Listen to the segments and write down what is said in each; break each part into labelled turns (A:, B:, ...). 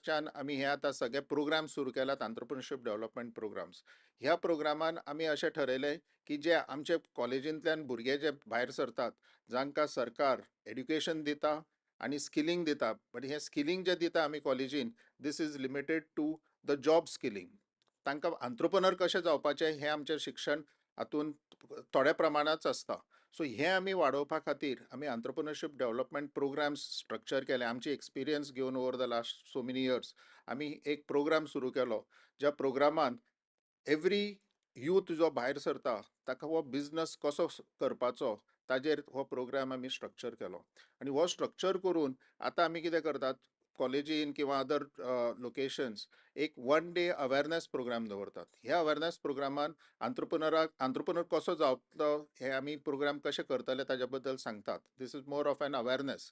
A: च्यान आमी हे आतां सगळे प्रोग्राम सुरू केल्यात, आंत्रप्रिनरशीप डेव्हलपमेंट प्रोग्राम्स. ह्या प्रोग्रामान आमी अशें ठरयलें की जे आमचे कॉलेजींतल्यान भुरगे जे भायर सरतात, जांकां सरकार एड्युकेशन दिता आनी स्किलींग दिता, बट हें स्किलींग जें दिता आमी कॉलेजीन, this is limited to the job skilling. तांकां आंत्रप्रनर कशें जावपाचें हें आमचें शिक्षण हातूंत थोड्या प्रमाणांत आसता. सो हें आमी वाडोवपा खातीर आमी आंत्रप्रनरशीप डेव्हलपमेंट प्रोग्राम्स स्ट्रक्चर केले. आमची एक्सपिरियन्स घेवन over the last so many years आमी एक प्रोग्राम सुरू केलो, ज्या प्रोग्रामान एवरी यूथ जो भायर सरता ताका हो बिजनस कसो करपाचो ताजेर हो प्रोग्राम आमी स्ट्रक्चर केलो. आनी हो स्ट्रक्चर करून आतां आमी कितें करतात, कॉलेजीन किंवा अदर लोकेशन्स एक वन डे अवेरनेस प्रोग्राम दवरतात. ह्या अवेरनेस प्रोग्रामान आंत्रप्रनराक आंत्रप्रनर कसो जावतलो हे आमी प्रोग्राम कशे करतले ताच्या बद्दल सांगतात. This is more of an awareness.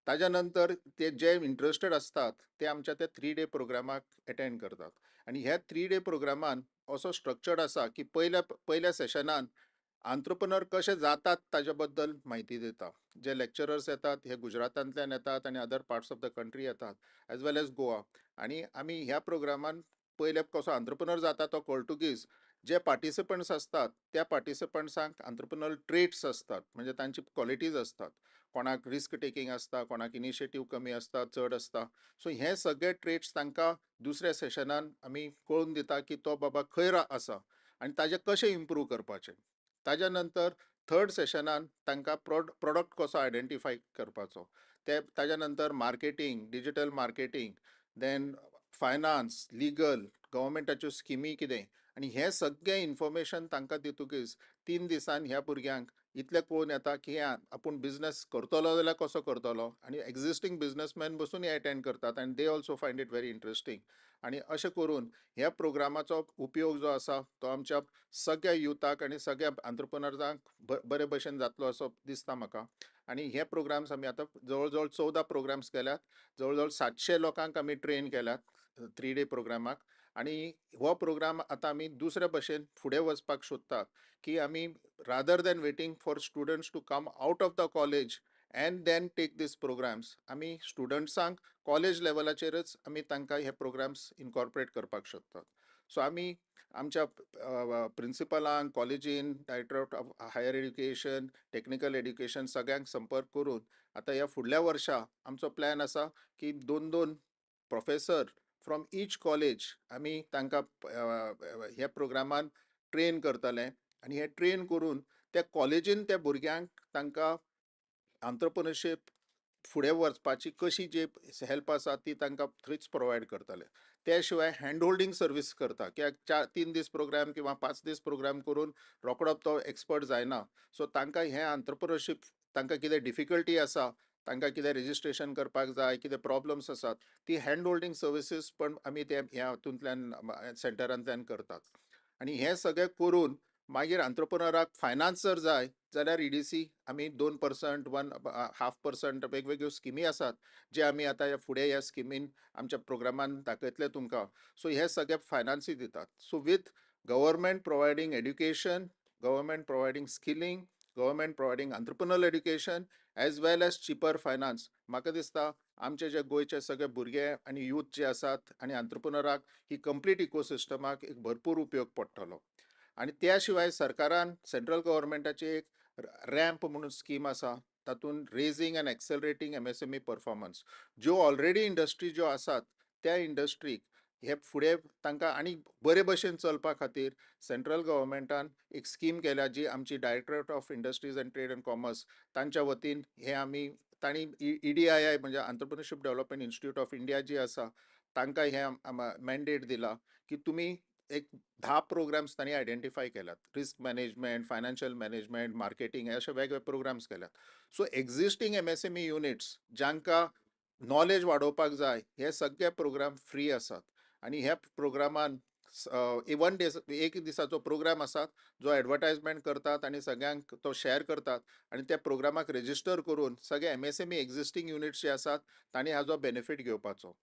A: ताज्या नंतर ते जे इंट्रस्टेड आसतात ते आमच्या त्या 3 डे प्रोग्रामाक एटेंड करतात. आनी ह्या 3 डे प्रोग्रामान असो स्ट्रक्चर्ड आसा की पयल्या पयल्या सेशनान आंत्रप्रनर कशे जातात ताच्या बद्दल म्हायती दिता. जे लेक्चरर्स येतात हे गुजरातांतल्यान येतात आनी other parts of the country येतात, एज वेल एज गोवा. आनी आमी ह्या प्रोग्रामान पयले कसो आंत्रप्रनर जाता तो कळटकीच जे पार्टिसिपंट्स आसतात त्या पार्टिसिपंट्सांक आंत्रप्रनर ट्रेट्स आसतात, म्हणजे तांची क्वॉलिटीज आसतात. कोणाक रिस्क टेकींग आसता, कोणाक इनिशिएटीव कमी आसता, चड आसता. सो हे सगळे ट्रेट्स तांकां दुसऱ्या सेशनान आमी कळून दिता की तो बाबा खंय आसा आनी ताजें कशें इम्प्रूव करपाचें. ताज्या नंतर थर्ड सेशनान तांकां प्रोडक्ट कसो आयडेंटिफाय करपाचो ते, ताज्या नंतर marketing, digital marketing, then finance, legal, गव्हर्मेंटाच्यो स्किमी कितें आनी हें सगळें इन्फॉर्मेशन तांकां दितकीच 3 दिसान ह्या भुरग्यांक इतलें कळून येता की हें आपूण बिजनस करतलो जाल्यार कसो करतलो. आनी एग्जिस्टींग बिजनसमॅन बसून हे एटेंड करतात आनी they also find it very interesting. आनी अशें करून ह्या प्रोग्रामाचो उपयोग जो आसा तो आमच्या सगळ्या युथाक आनी सगळ्या आंत्रप्रनर्सांक बरे भशेन जातलो असो दिसता म्हाका. आनी हे प्रोग्राम्स आमी आतां जवळ जवळ 14 प्रोग्राम्स केल्यात. जवळ जवळ 700 लोकांक आमी ट्रेन केल्यात 3 डे प्रोग्रामाक. आनी हो प्रोग्राम आतां आमी दुसऱ्या भशेन फुडें वचपाक सोदतात की आमी rather than waiting for students to come out of the college and then take these programs, आमी स्टुडंट्सांक कॉलेज लेवलाचेरच आमी तांकां हे प्रोग्राम्स इनकॉर्पोरेट करपाक शकतात. सो आमी आमच्या प्रिंसिपलांक, कॉलेजीन, director of higher education, technical education, सगळ्यांक संपर्क करून आतां ह्या फुडल्या वर्सा आमचो प्लॅन आसा की दोन दोन प्रोफेसर फ्रॉम इच कॉलेज आमी तांकां ह्या प्रोग्रामान ट्रेन करतले. आनी हे ट्रेन करून त्या कॉलेजीन त्या भुरग्यांक तांकां आंत्रप्रनरशीप फुडें वचपाची कशी जी हेल्प आसा ती तांकां थंयच प्रोवायड करतले. त्या शिवाय हँड होल्डींग सर्वीस करता, कित्याक 4-3 दीस प्रोग्राम किंवा 5 दीस प्रोग्राम करून रोकडो तो एक्सपर्ट जायना. सो तांकां हें आंत्रप्रनरशीप तांकां कितें डिफिकल्टी आसा, तांकां कितें रेजिस्ट्रेशन करपाक जाय, कितें प्रॉब्लम्स आसात, ती हँड होल्डींग सर्विसीस पण आमी ते ह्या हातूंतल्यान सेंटरांतल्यान करतात. आनी हें सगळें करून मागीर आंत्रप्रनराक फायनान्स जर जाय जाल्यार ईडीसी आमी 2%, 1.5%, वेगवेगळ्यो स्किमी आसात जे आमी आतां ह्या फुडें ह्या स्किमीन आमच्या प्रोग्रामान दाखयतले तुमकां. सो हे सगळे फायनान्सूय दितात. So with government providing education, government providing skilling, government providing entrepreneurial education as well as cheaper finance, म्हाका दिसता आमचे जे गोंयचे सगळे भुरगे आनी यूथ जे आसात आनी आंत्रप्रनराक ही कंप्लीट इकोसिस्टमाक एक भरपूर उपयोग पडटलो. आनी त्या शिवाय सरकारान, सेंट्रल गव्हर्मेंटाची एक रॅम्प म्हणून स्कीम आसा, तातूंत raising and accelerating MSME performance, ज्यो ऑलरेडी इंडस्ट्री ज्यो आसात त्या इंडस्ट्रीक हे फुडें तांकां आनी बरे भशेन चलपा खातीर सेंट्रल गव्हर्मेंटान एक स्कीम केल्या, जी आमची Directorate of Industries and Trade and Commerce तांच्या वतीन हे आमी तांणी ईडीआयआय म्हणजे Entrepreneurship Development Institute of India जी आसा तांकां हें मॅन्डेट दिला की तुमी एक 10 प्रोग्राम्स तांणी आयडेंटिफाय केल्यात, risk management, financial management, marketing, हे अशे वेगवेगळे प्रोग्राम्स केल्यात. So existing MSME units जांकां नॉलेज वाडोवपाक जाय, हे सगळे प्रोग्राम फ्री आसात. आनी ह्या प्रोग्रामान वन डे, एक दिसाचो प्रोग्राम आसात जो एडवर्टायजमेंट करतात आनी सगळ्यांक तो शेअर करतात. आनी त्या प्रोग्रामाक रेजिस्टर करून सगळे एमएसएमई एक्झिस्टींग युनिट्स जे आसात तांणी हाजो बेनिफीट घेवपाचो.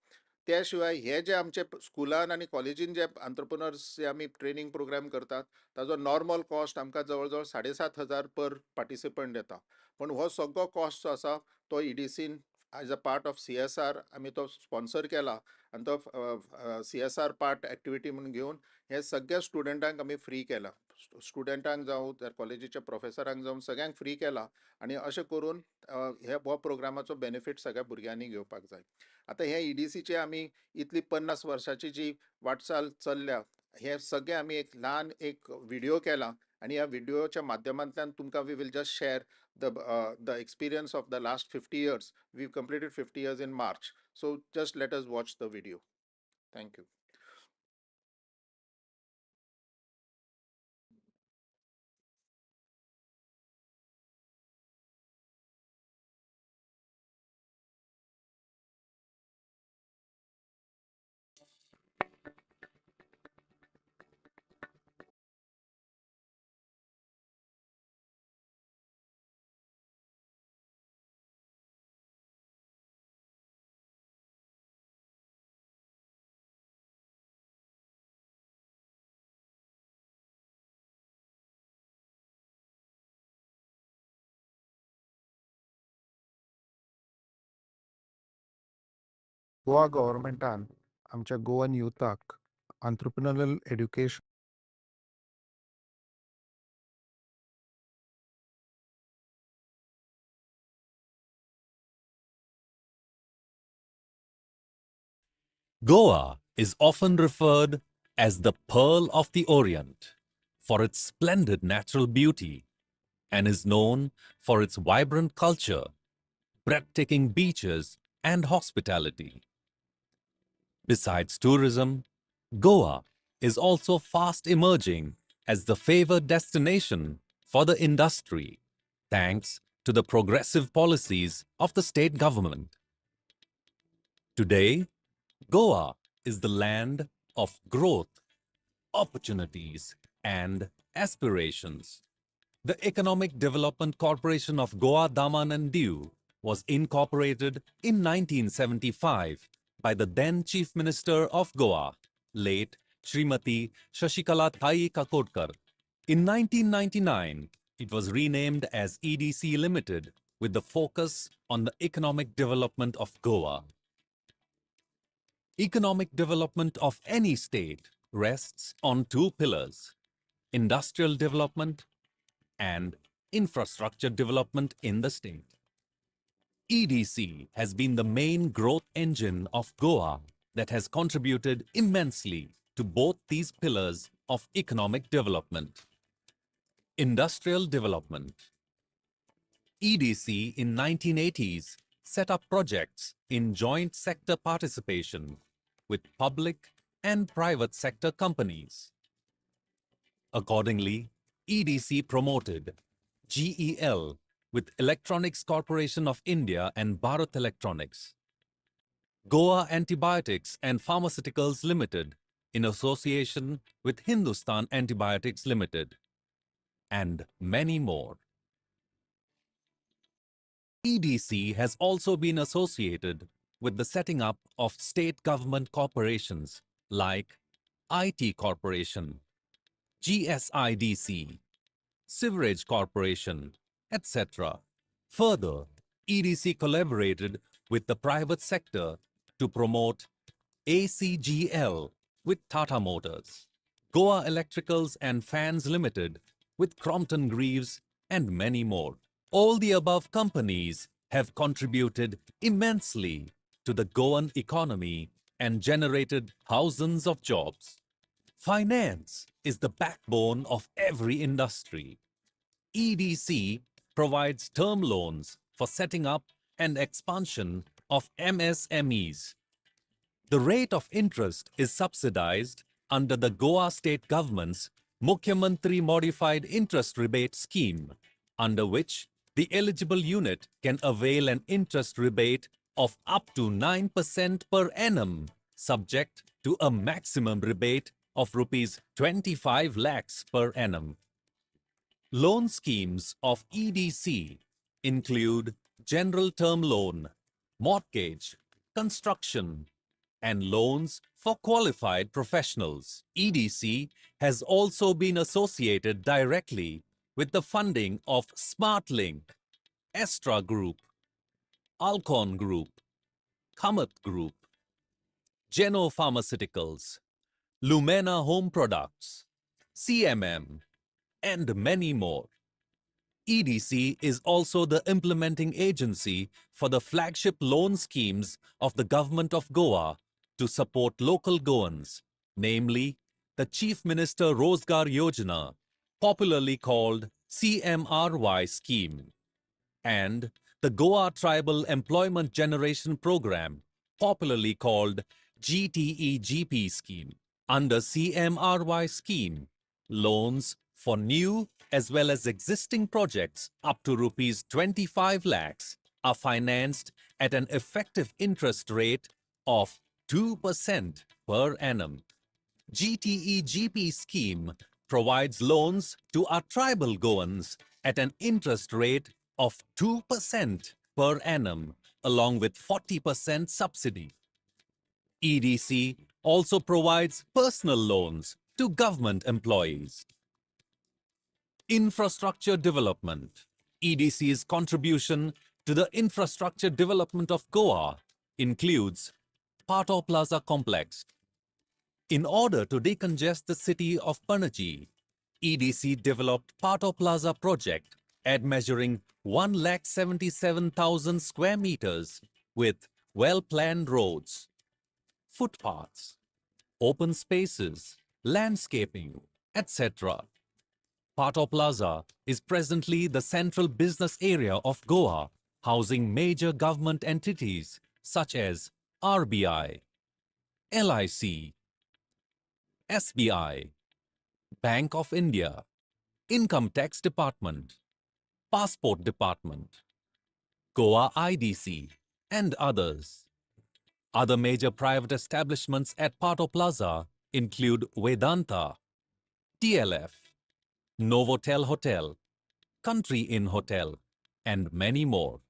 A: त्या शिवाय हे जे आमचे स्कुलान आनी कॉलेजीन जे आंत्रप्रनर्स जे आमी ट्रेनींग प्रोग्राम करतात ताजो नॉर्मल कॉस्ट आमकां जवळ जवळ 7500 पर पार्टिसिपंट येता, पूण हो सगळो कॉस्ट जो आसा तो ईडीसीन As a part of CSR आमी तो स्पॉन्सर केला आनी तो सीएसआर पार्ट एक्टिविटी म्हणून घेवन हे सगळ्या स्टुडंटांक आमी फ्री केला. स्टुडंटांक जावं, तर कॉलेजीच्या प्रोफेसरांक जावं, सगळ्यांक फ्री केला आनी अशें करून हे हो प्रोग्रामाचो बेनिफीट सगळ्या भुरग्यांनी घेवपाक जाय. आतां हे ईडीसीचे आमी इतली 50 वर्साची जी वाटचाल चल्ल्या, हे सगळे आमी एक ल्हान एक व्हिडिओ केला आनी ह्या व्हिडिओच्या माध्यमांतल्यान तुमकां we will just share the experience of the last 50 years. We completed 50 years in March. So just let us watch the video. Thank you. Goa गव्हर्मेंटान आमच्या Goan युथाक entrepreneurial education
B: Goa is often referred as the Pearl of the Orient for its splendid natural beauty and is known for its vibrant culture, breathtaking beaches and hospitality. Besides tourism, Goa is also fast emerging as the favored destination for the industry, thanks to the progressive policies of the state government. Today, Goa is the land of growth, opportunities, and aspirations. The Economic Development Corporation of Goa, Daman and Diu was incorporated in 1975 by the then Chief Minister of Goa, late Srimati Shashikala Thai Kakodkar. In 1999, it was renamed as EDC Limited with the focus on the economic development of Goa. Economic development of any state rests on two pillars: industrial development and infrastructure development in the state. EDC has been the main growth engine of Goa that has contributed immensely to both these pillars of economic development. Industrial development. EDC in 1980s set up projects in joint sector participation with public and private sector companies. Accordingly, EDC promoted GEL with Electronics Corporation of India and Bharat Electronics, Goa Antibiotics and Pharmaceuticals Limited in association with Hindustan Antibiotics Limited, and many more. EDC has also been associated with the setting up of state government corporations like IT Corporation, GSIDC, Sewerage Corporation, etc. Further, EDC collaborated with the private sector to promote ACGL with Tata Motors, Goa Electricals and Fans Limited with Crompton Greaves, and many more. All the above companies have contributed immensely to the Goan economy and generated thousands of jobs. Finance is the backbone of every industry. EDC provides term loans for setting up and expansion of MSMEs. The rate of interest is subsidized under the Goa state government's Mukhyamantri Modified Interest Rebate Scheme, under which the eligible unit can avail an interest rebate of up to 9% per annum, subject to a maximum rebate of rupees 25 lakhs per annum. Loan schemes of EDC include general term loan, mortgage, construction, and loans for qualified professionals. EDC has also been associated directly with the funding of SmartLink, Astra Group, Alcon Group, Kamath Group, Geno Pharmaceuticals, Lumena Home Products, CMM, and many more. EDC is also the implementing agency for the flagship loan schemes of the Government of Goa to support local Goans, namely the Chief Minister Rozgar Yojana, popularly called CMRY scheme, and the Goa Tribal Employment Generation Program, popularly called GTEGP scheme. Under CMRY scheme, loans for new as well as existing projects up to rupees 25 lakhs are financed at an effective interest rate of 2% per annum. GTEGP scheme provides loans to our tribal Goans at an interest rate of 2% per annum along with 40% subsidy. EDC also provides personal loans to government employees. Infrastructure development. EDC's contribution to the infrastructure development of Goa includes Patto Plaza Complex. In order to decongest the city of Panaji, EDC developed Patto Plaza project admeasuring 1,77,000 square meters with well-planned roads, footpaths, open spaces, landscaping, etc. Patto Plaza is presently the central business area of Goa, housing major government entities such as RBI, LIC, SBI, Bank of India, Income Tax Department, Passport Department, Goa IDC, and others. Other major private establishments at Patto Plaza include Vedanta, DLF, Novotel Hotel, Country Inn Hotel, and many more.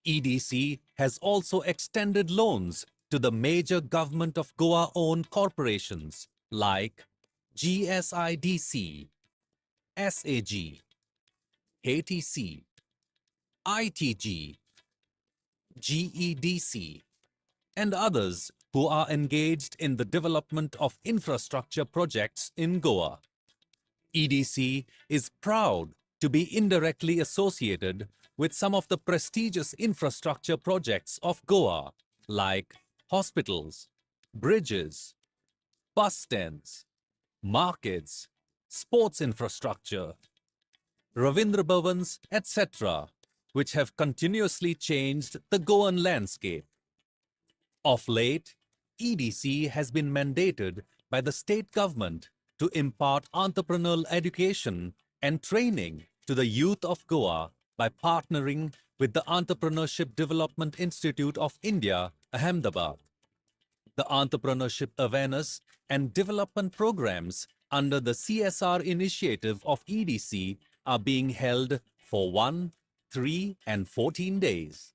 B: EDC has also extended loans to the major Government of Goa-owned corporations like GSIDC, SAG, ATC, ITG, GEDC, and others who are engaged in the development of infrastructure projects in Goa. EDC is proud to be indirectly associated with some of the prestigious infrastructure projects of Goa, like hospitals, bridges, bus stands, markets, sports infrastructure, Ravindra Bhavans, etc., which have continuously changed the Goan landscape. Of late, EDC has been mandated by the state government to impart entrepreneurial education and training to the youth of Goa by partnering with the Entrepreneurship Development Institute of India, Ahmedabad. The Entrepreneurship Awareness and Development Programs under the CSR initiative of EDC are being held for 1, 3, and 14 days.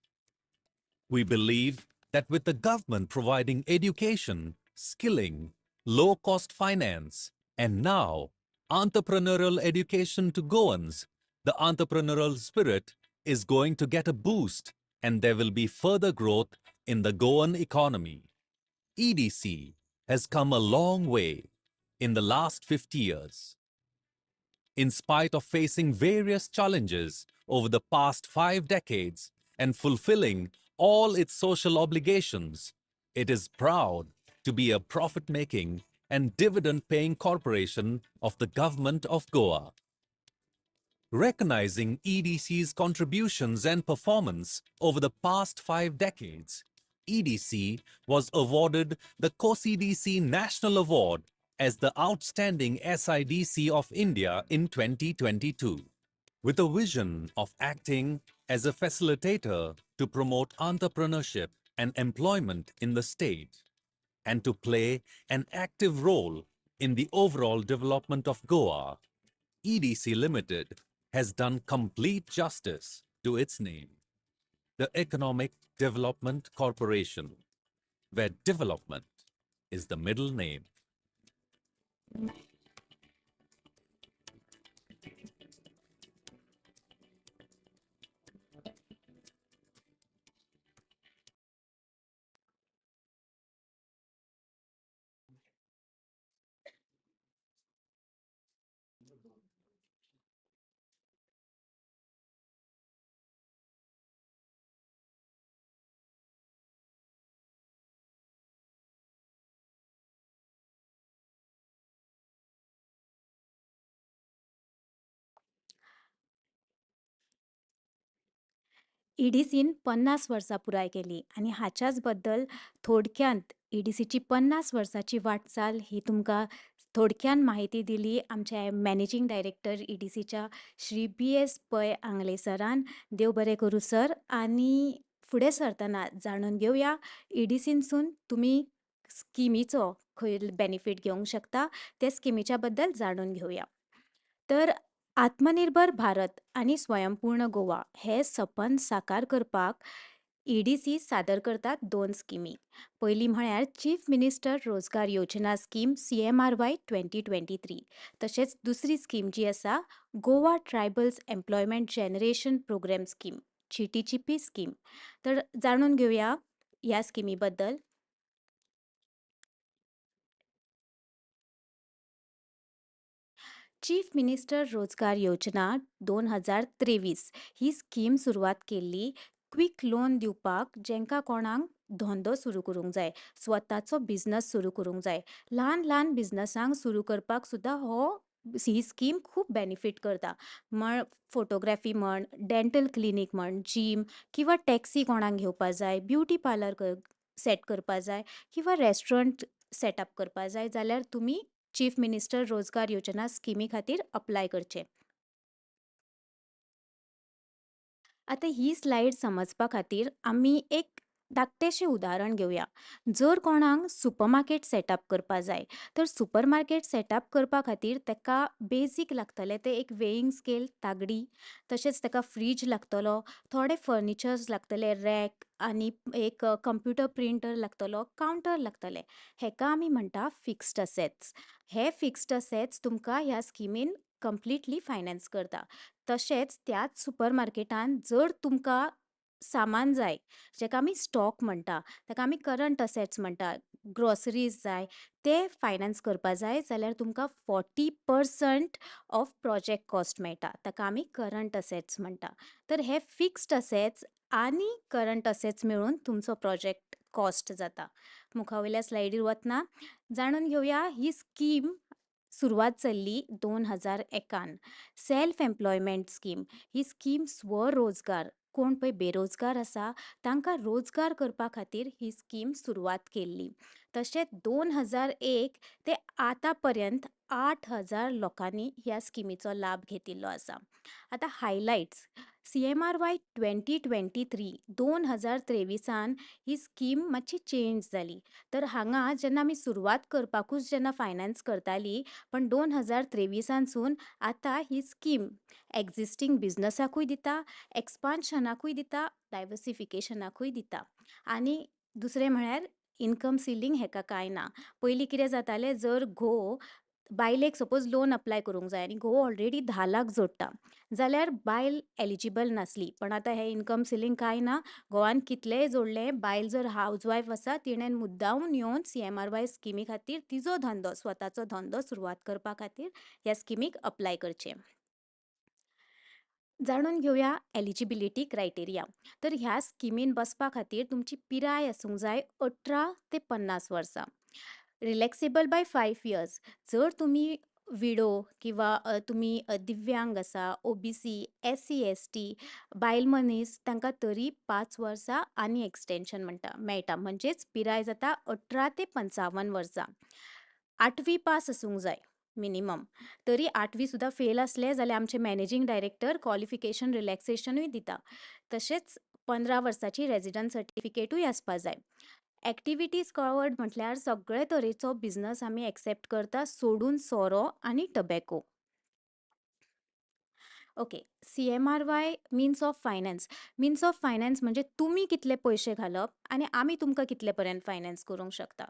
B: We believe that with the government providing education, skilling, low-cost finance, and now entrepreneurial education to Goans, the entrepreneurial spirit is going to get a boost and there will be further growth in the Goan economy. EDC has come a long way in the last 50 years. In spite of facing various challenges over the past 5 decades and fulfilling all its social obligations, it is proud to be a profit-making and dividend-paying corporation of the Government of Goa. Recognizing EDC's contributions and performance over the past 5 decades, EDC was awarded the COSIDC National Award as the Outstanding SIDC of India in 2022. With a vision of acting as a facilitator to promote entrepreneurship and employment in the state, and to play an active role in the overall development of Goa, EDC Limited has done complete justice to its name, the Economic Development Corporation, where development is the middle name.
C: ईडीसीन 50 वर्सां पुराय केली आनी हाच्याच बद्दल थोडक्यांत ईडीसीची 50 वर्सांची वाटचाल ही तुमकां थोडक्यान म्हायती दिली आमच्या मॅनेजींग डायरेक्टर ईडीसीच्या श्री बी.एस. पै आंगले सरान. देव बरें करूं सर. आनी फुडें सरतना जाणून घेवया ईडीसीनसून तुमी स्किमीचो खंय बेनिफीट घेवंक शकता, ते स्किमीच्या बद्दल जाणून घेवया. तर आत्मनिर्भर भारत आनी स्वयंपूर्ण गोवा हे सपन साकार करपाक ईडीसी सादर करतात 2 स्किमी. पयली म्हळ्यार chief minister Rozgar Yojana scheme CMRY 2023, तशेंच दुसरी स्कीम जी आसा Goa tribals employment generation programme scheme GTGP scheme. तर जाणून घेवया ह्या स्किमी बद्दल. चीफ मिनिस्टर रोजगार योजना 2023 ही स्कीम सुरवात केल्ली क्विक लोन दिवपाक जेंका कोणाक धंदो सुरू करूंक जाय, स्वताचो बिजनस सुरू करूंक जाय, ल्हान ल्हान बिजनसांक सुरू करपाक सुद्दां हो ही स्कीम खूब बेनिफीट करता. म्हण फोटोग्राफी म्हण, डेंटल क्लिनीक म्हण, जीम किंवा टॅक्सी कोणाक घेवपा जाय, ब्युटी पार्लर सेट करपा जाय किंवा रेस्टॉरंट सेटअप करपा जाय जाल्यार तुमी चीफ मिनिस्टर रोजगार योजना स्किमी खातीर अप्लाय करचें. आतां ही स्लायड समजपा खातीर आमी एक धाकटेशें उदाहरण घेवया. जर कोणाक सुपरमार्केट सेटअप करपा जाय तर सुपरमार्केट सेटअप करपा खातीर ताका बेजीक लागतलें तें एक वेइंग स्केल, तागडी, तशेंच ताका फ्रीज लागतलो, थोडे फर्निचर्स लागतले, रॅक आनी एक कंप्युटर प्रिंटर लागतलो, कावंटर लागतलें. हेका आमी म्हणटा फिक्स्ड असेट्स. हे फिक्स्ड असेट्स तुमकां ह्या स्किमीन कंप्लिटली फायनान्स करता. तशेंच त्याच सुपरमार्केटान जर तुमकां सामान जाय जेका आमी स्टॉक म्हणटा, ताका आमी करंट असेट्स म्हणटा, ग्रॉसरीज जाय ते फायनान्स करपा जाय जाल्यार तुमकां 40% ऑफ प्रोजेक्ट कॉस्ट मेळटा, ताका आमी करंट असेट्स म्हणटा. तर हे फिक्स्ड असेट्स आनी करंट असेट्स मेळून तुमचो प्रोजेक्ट कॉस्ट जाता. मुखावयल्या स्लायडीर वतना जाणून घेवया ही स्कीम सुरवात जाल्ली 2001. सेल्फ एम्प्लॉयमेंट स्कीम ही स्कीम स्वरोजगार, कोण पळय बेरोजगार आसा तांकां रोजगार करपा खातीर ही स्कीम सुरवात केल्ली. तशेंच 2001 ते आतां पर्यंत 8,000 लोकांनी ह्या स्किमीचो लाभ घेतिल्लो आसा. आतां हायलायट्स CMRY 2023 2023 ही स्कीम मातशी चेंज जाली. तर हांगा जेन्ना आमी सुरवात करपाकूच जेन्ना फायनान्स करताली, पण 2023 आतां ही स्कीम एग्जिस्टींग बिजनसाकूय दिता, एक्सपान्शनाकूय दिता, डायवर्सिफिकेशनाकूय दिता. आनी दुसरें म्हळ्यार इनकम सिलींग हेका कांय ना. पयलीं कितें जातालें, जर घोव बायलेक सपोज लोन अप्लाय करूंक जाय आनी घोव ऑलरेडी 10 लाख जोडटा जाल्यार बायल एलिजिबल नासली, पण आतां हें इनकम सिलींग कांय ना. घोवान कितलेंय जोडलें, बायल जर हावज वायफ आसा तिणें मुद्दामून येवन CMRY स्किमी खातीर तिजो धंदो, स्वताचो धंदो सुरवात करपा खातीर ह्या स्किमीक अप्लाय करचें. जाणून घेवया एलिजिबिलिटी क्रायटेरिया. तर ह्या स्किमीन बसपा खातीर तुमची पिराय आसूंक जाय 18 ते 50 वर्सां, रिलॅक्सेबल बाय 5 इयर्स. जर तुमी विडो किंवा तुमी दिव्यांग आसा, OBC, SC, ST, बायल मनीस तांकां तरी 5 वर्सां आनी एक्सटेंशन म्हणटा मेळटा, म्हणजेच पिराय जाता 18 ते 55 वर्सां. 8वी पास आसूंक जाय मिनिमम. तरी 8वी सुद्दां फेल आसले जाल्यार आमचे मॅनेजींग डायरेक्टर क्वॉलिफिकेशन रिलॅक्सेशनूय दिता. तशेंच 15 वर्सांची रेजिडंट सर्टिफिकेटूय आसपा जाय. एक्टिविटीज कवर्ड म्हटल्यार सगळे तरेचो बिजनस आमी एक्सेप्ट करता, सोडून सोरो आनी tobacco. Okay, CMRY means of finance. Means of finance म्हणजे तुमी कितले पयशे घालप आनी आमी तुमकां कितले पर्यंत फायनान्स करूंक शकता.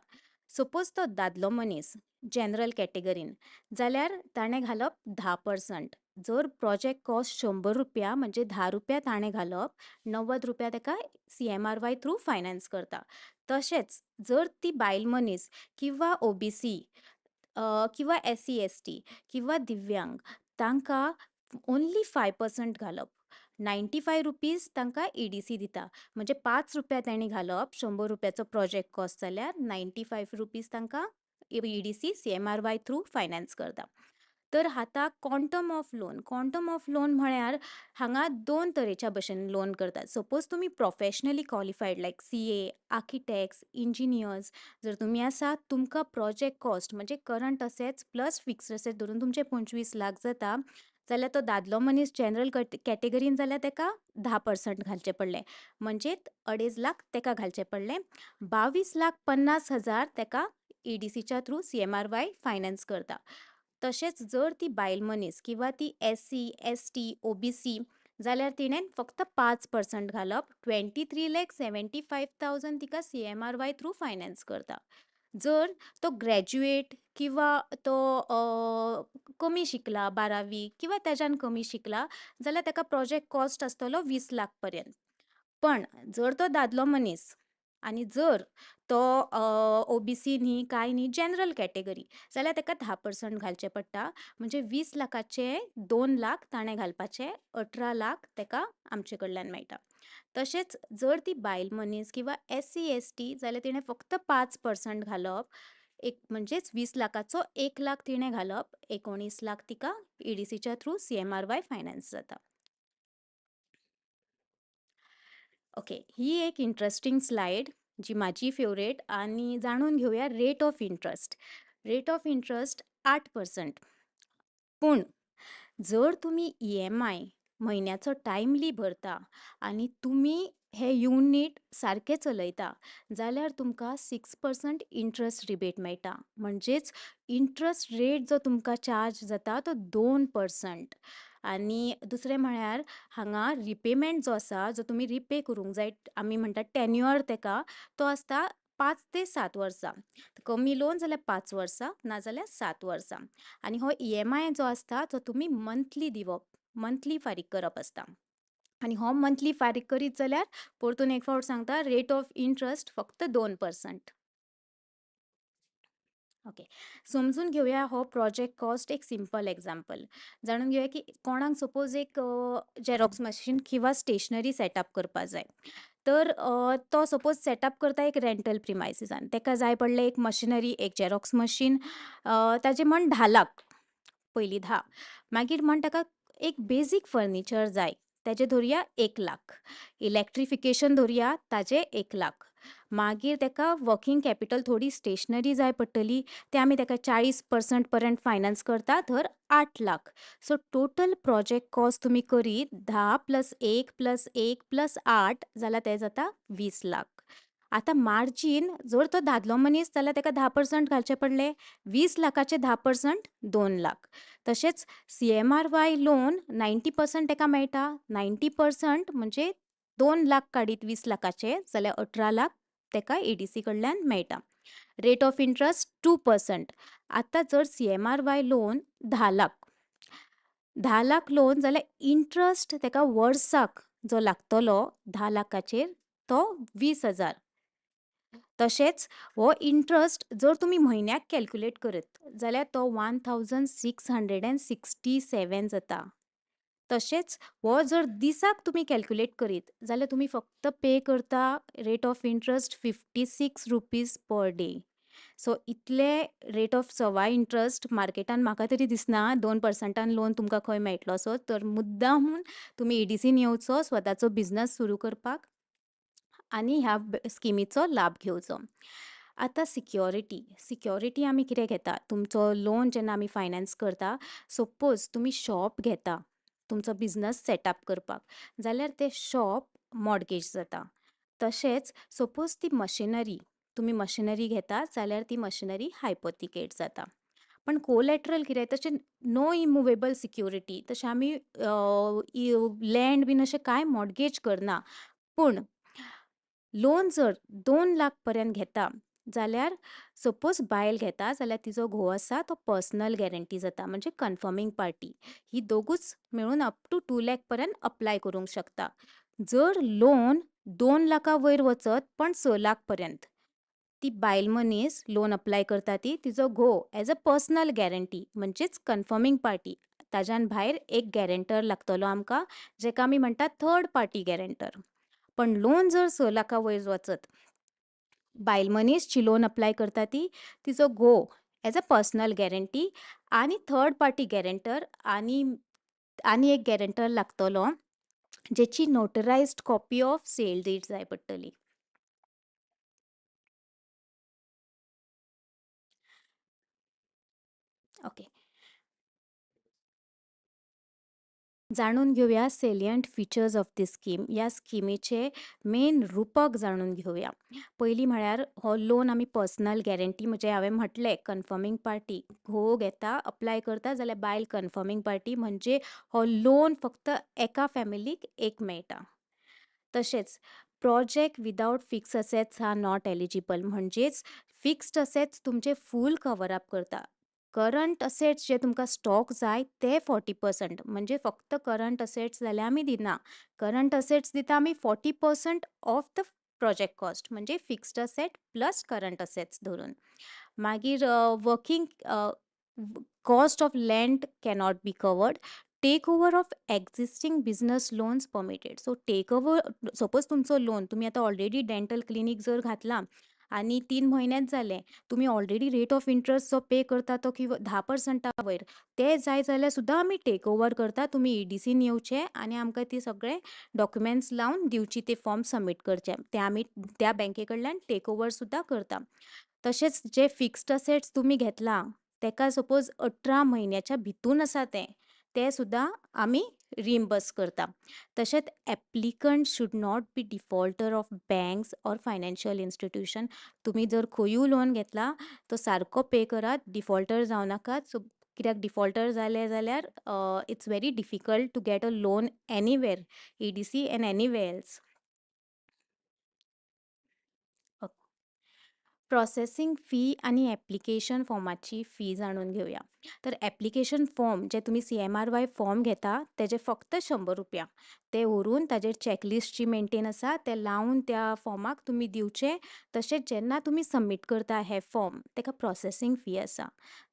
C: सपोज तो दादलो मनीस जनरल कॅटेगरीन जाल्यार ताणें घालप 10%. जर प्रोजेक्ट कॉस्ट 100 रुपया म्हणजे 10 रुपया ताणें घालप, 90 रुपया ताका CMRY through finance करता. तशेंच जर ती बायल मनीस किंवा OBC किंवा SC, ST किंवा दिव्यांग तांकां ओन्ली 5% घालप, 95 रुपीज तांकां EDC दिता. म्हणजे 5 रुपया तांणी घालप, 100 रुपयाचो प्रोजेक्ट कॉस्ट जाल्यार 95 रुपीज तांकां EDC CMRY through finance करता. तर आतां quantum of loan, quantum of loan म्हळ्यार हांगा दोन तरेच्या भशेन लोन करतात. सपोज तुमी professionally qualified like CA, architects, engineers जर तुमी आसा, तुमकां प्रोजेक्ट कॉस्ट म्हणजे current assets plus fixed asset धरून तुमचे 25 लाख जाता जाल्यार तो दादलो मनीस जनरल कॅटेगरीन जाल्यार तेका 10% घालचे पडले, म्हणजेच 2.5 लाख तेका घालचे पडले. 22,50,000 तेका ईडीसीच्या थ्रू CMRY finance करता. तशेंच जर ती बायल मनीस किंवा ती SC, ST, OBC जाल्यार तिणें फक्त 5% घालप, 23,75,000 तिका CMRY through finance करता. जर तो ग्रॅज्युएट किंवा तो कमी शिकला, 12वी किंवा तेज्यान कमी शिकला जाल्यार तेका प्रोजेक्ट कॉस्ट आसतलो 20 लाख पर्यंत. पण जर तो दादलो मनीस आनी जर तो OBC न्ही कांय न्ही, जनरल कॅटेगरी जाल्यार तेका 10% घालचे पडटा, म्हणजे 20 लाखाचे 2 लाख ताणें घालपाचे, 18 लाख तेका आमचे कडल्यान मेळटा. तशेंच जर ती बायल मनीस किंवा SC, ST जाल्यार तिणें फक्त 5% घालप, एक म्हणजेच 20 लाखाचो 1 लाख तिणें घालप, 19 लाख तिका ईडीसीच्या थ्रू CMRY finance जाता. ओके, ही एक इंट्रस्टींग स्लायड जी म्हाजी फेवरेट, आनी जाणून घेवया rate of interest. Rate of interest 8%, पूण जर तुमी EMI म्हयन्याचो टायमली भरता आनी तुमी हे युनीट सारकें चलयता जाल्यार तुमकां 6% इंट्रस्ट रिबेट मेळटा, म्हणजेच इंट्रस्ट रेट जो तुमकां चार्ज जाता तो 2%. आनी दुसरें म्हळ्यार हांगा रिपेमेंट जो आसा, जो तुमी रिपे करूंक जाय, आमी म्हणटात टेन्युअर तेका, तो आसता 5 ते 7 वर्सां. कमी लोन जाल्यार 5 वर्सां, नाजाल्यार 7 वर्सां. आनी हो EMI जो आसता तो तुमी मंथली दिवप, मंथली फारीक करप आसता. आनी हो मंथली फारीक करीत जाल्यार परतून एक फावट सांगता, रेट ऑफ इंट्रस्ट फक्त 2%. ओके, समजून घेवया हो प्रोजेक्ट कॉस्ट एक सिंपल एग्जाम्पल. जाणून घेवया की कोणाक सपोज एक झेरॉक्स मशीन किंवा स्टेशनरी सेटअप करपा जाय, तर तो सपोज सेटअप करता एक रेंटल प्रिमायसिसान, तेका जाय पडलें एक मशिनरी, एक झेरॉक्स मशीन, ताजें म्हण 10 लाख, पयलीं 10, मागीर म्हण ताका एक बेजीक फर्निचर जाय, तेजें धरुया 1 लाख, इलेक्ट्रिफिकेशन धरुया ताजें 1 लाख, मागीर तेका वर्किंग कॅपिटल थोडी स्टेशनरी जाय पडटली, ते आमी तेका 40% पर्यंत फायनान्स करता, तर 8 lakh. So total project cost तुमी करीत 10 + 1 + 1 + 8 जाल्यार ते जाता 20 लाख. आतां मार्जीन जर तो दादलो मनीस जाल्यार तेका 10% घालचे पडले, 20 लाखाचे 10% 2 लाख. तशेंच CMRY loan 90% तेका मेळटा, 90% म्हणजे 2 लाख काडीत 20 लाखाचे जाल्यार 18 लाख तेका EDC कडल्यान मेळटा. Rate of interest 2%. आतां जर CMRY loan 10 lakh, 10 lakh loan जाल्यार इंट्रस्ट तेका वर्साक जो लागतलो 10 लाखाचेर तो 20,000. तशेंच हो इंट्रस्ट जर तुमी म्हयन्याक कॅल्क्युलेट करत जाल्यार तो 1667 जाता. तशेंच हो जर दिसाक तुमी कॅल्क्युलेट करीत जाल्यार तुमी फक्त पे करता rate of interest 56 rupees per day. So इतले रेट ऑफ सवाय इंट्रस्ट मार्केटान म्हाका तरी दिसना 2% लोन तुमकां खंय मेळटलो असो. तर मुद्दामून तुमी EDCन येवचो स्वताचो बिजनस सुरू करपाक आनी ह्या स्किमीचो लाभ घेवचो. आतां सिक्योरिटी, सिक्योरिटी आमी कितें घेता, तुमचो लोन जेन्ना आमी फायनान्स करता, सपोज तुमी शॉप घेता तुमचो बिजनस सेटअप करपाक जाल्यार तें शॉप मॉर्गेज जाता. तशेंच सपोज ती मशिनरी, तुमी मशिनरी घेता जाल्यार ती मशिनरी हायपोथिकेट जाता. पण कोलॅटरल कितें, तशें नो इमुवेबल सिक्युरिटी, तशें आमी लँड बीन अशें कांय मॉर्गेज करना. पूण लोन जर 2 लाख पर्यंत घेता जाल्यार सपोज बायल घेता जाल्यार तिजो घोव आसा तो पर्सनल गॅरंटी जाता, म्हणजे कन्फर्मींग पार्टी. ही दोगूच मेळून अप टू 2 लाख पर्यंत अप्लाय करूंक शकता. जर लोन 2 लाखा वयर वचत पण 6 लाख पर्यंत ती बायल मनीस लोन अप्लाय करता, ती तिजो घोव एज अ पर्सनल गॅरंटी म्हणजेच कन्फर्मींग पार्टी, ताज्यान भायर एक गॅरंटर लागतलो आमकां, जेका आमी म्हणटा थर्ड पार्टी गॅरंटर. पण लोन जर 6 लाखा वयर वचत, बायल मनीस जी लोन अप्लाय करता ती तिजो घोव As a personal guarantee आनी थर्ड पार्टी गॅरंटर आनी आनी एक गॅरंटर लागतलो जेची notarised copy of sale deed जाय पडटली. ओके, जाणून घेवया salient features of this scheme. ह्या स्किमीचे मेन रुपक जाणून घेवया. पयलीं म्हळ्यार हो लोन आमी पर्सनल गॅरंटी, म्हणजे हांवें म्हटलें कन्फर्मींग पार्टी, घोव घेता अप्लाय करता जाल्यार बायल कन्फर्मींग पार्टी, म्हणजे हो लोन फक्त एका फॅमिलीक एक मेळटा. तशेंच project without fix assets are not eligible, म्हणजेच फिक्स्ड असेट्स तुमचे फूल कवर अप करता. करंट असेट्स जे तुमकां स्टॉक जाय ते 40%, म्हणजे फक्त करंट असेट्स जाल्यार आमी दिना, करंट असेट्स दिता आमी 40% ऑफ the project cost, म्हणजे fixed asset plus current assets धरून. मागीर working cost of land cannot be covered. Take over of existing business loans permitted. So take over, suppose तुमचो loan तुमी आतां ऑलरेडी डेंटल क्लिनीक जर घातलां आनी 3 म्हयनेच जाले, तुमी ऑलरेडी रेट ऑफ इंट्रस्ट जो पे करता तो किंवा 10% वयर, ते जाय जाल्यार सुद्दां आमी टेक ओवर करता. तुमी ईडीसीन येवचे आनी आमकां ती सगळे डॉक्युमेंट्स लावन दिवची, ते फॉर्म सबमीट करचे, ते आमी त्या बँके कडल्यान टेक ओवर सुद्दां करता. तशेंच जे फिक्स्ड असेट्स तुमी घेतला तेका सपोज 18 म्हयन्याच्या भितून आसा ते सुद्दां आमी रिइम्बर्स करता. तशेंच applicant should not be defaulter of banks or financial institution. तुमी जर खंयूय लोन घेतला तो सारको पे करात, डिफॉल्टर जावं नाकात. सो कित्याक डिफॉल्टर जाले जाल्यार it's very difficult to get a loan anywhere, EDC and anywhere else. Processing fee आनी एप्लिकेशन फॉर्माची फी जाणून घेवया. तर एप्लिकेशन फॉर्म जे तुमी CMRY form घेता तेजे फक्त 100 रुपया, ते व्हरून ताजेर चॅकलिस्ट जी मेंटेन आसा ते लावन त्या फॉर्माक तुमी दिवचे. तशेंच जेन्ना तुमी सबमीट करता हे फॉर्म तेका प्रोसेसींग फी आसा.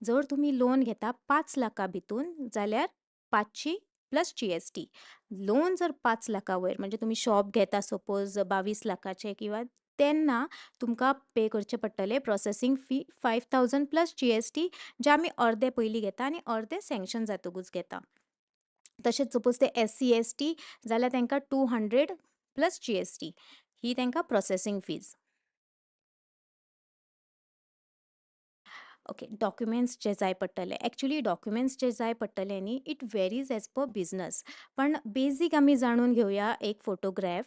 C: जर तुमी लोन घेता 5 लाखा भितून जाल्यार 500 प्लस GST. लोन जर 5 लाखा वयर, म्हणजे तुमी शॉप घेता सपोज 22 लाखाचें किंवा, तेन्ना तुमकां पे करचें पडटलें प्रोसेसींग फी 5000 प्लस GST, जे आमी अर्दे पयलीं घेता आनी अर्दे सँक्शन जातकूच घेता. तशेंच सपोज ते SC ST जाल्यार तांकां 200 प्लस GST ही तांकां प्रोसेसींग फीज. ओके, डॉक्युमेंट्स जे जाय पडटले, एक्चुली डॉक्युमेंट्स जे जाय पडटले न्ही, it varies as per business, पण बेजीक आमी जाणून घेवया. एक फोटोग्राफ,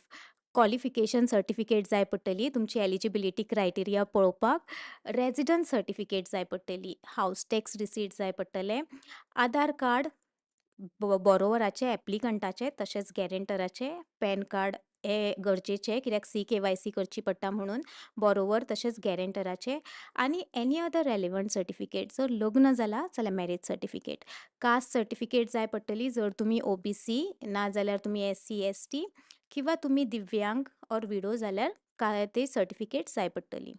C: क्वॉलिफिकेशन सर्टिफिकेट जाय पडटली तुमची एलिजिबिलिटी क्रायटेरिया पळोवपाक, रेजिडन्स सर्टिफिकेट जाय पडटली, हावस टॅक्स रिसीट जाय पडटलें, आधार कार्ड बोरोवराचें, एप्लिकंटाचें तशेंच गॅरंटराचें, पॅन कार्ड हे गरजेचें कित्याक CKYC करची पडटा म्हणून, बोरोवर तशेंच गॅरंटराचें, आनी एनी अदर रेलिवंट सर्टिफिकेट. जर लग्न जालां जाल्यार मॅरेज सर्टिफिकेट, कास्ट सर्टिफिकेट जाय पडटली जर तुमी OBC ना जाल्यार तुमी SC ST किंवा तुमी दिव्यांग ऑर विडो जाल्यार काय ते सर्टिफिकेट जाय पडटली.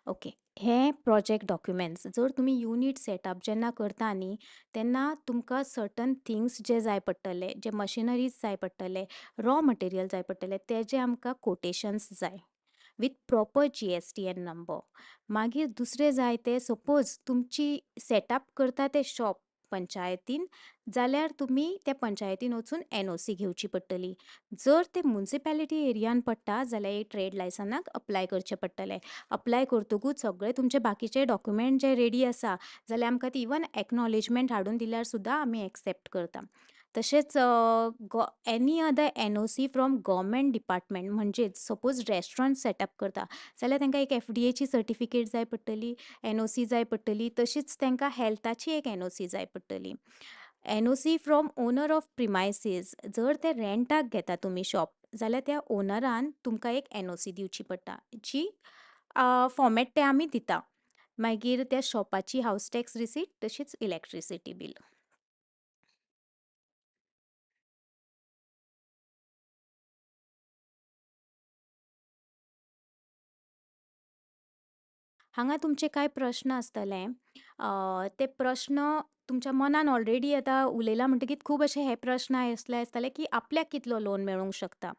C: ओके, हे प्रोजेक्ट डॉक्युमेंट्स जर तुमी युनीट सेटअप जेन्ना करता न्ही तेन्ना तुमकां सर्टन थिंग्स जे जाय पडटले, जे मशिनरीज जाय पडटले, रॉ मटेरियल जाय पडटले, तेजे आमकां कोटेशन्स जाय with proper GSTN number. मागीर दुसरें जाय ते सपोज तुमची सेटअप करता ते शॉप पंचायतीन जाल्यार तुमी त्या पंचायतीन वचून NOC घेवची पडटली. जर ते मुन्सिपेलिटी एरियान पडटा जाल्यार एक ट्रेड लायसनाक अप्लाय करचें पडटलें. अप्लाय करतकूच सगळे तुमचे बाकीचे डॉक्युमेंट जे रेडी आसा जाल्यार आमकां ती इवन एक्नॉलेजमेंट हाडून दिल्यार सुद्दां आमी एक्सेप्ट करता. तशेंच any other NOC from government department, म्हणजेच सपोज रेस्टॉरंट सेटअप करता जाल्यार तांकां एक FDAची सर्टिफिकेट जाय पडटली, NOC जाय पडटली, तशीच तांकां हेल्थाची एक NOC जाय पडटली. NOC from owner of premises, जर ते रेंटाक घेता तुमी शॉप जाल्यार त्या ओनरान तुमकां एक NOC दिवची पडटा, जी फॉर्मेट ते आमी दिता. मागीर त्या शॉपाची हावस टॅक्स रिसीट तशीच इलेक्ट्रिसिटी बील. हांगा तुमचे कांय प्रश्न आसतले, ते प्रश्न तुमच्या मनान ऑलरेडी आतां उलयला म्हणटकीत खूब अशे हे प्रश्न आसले आसतले की आपल्याक कितलो लोन मेळूंक शकता.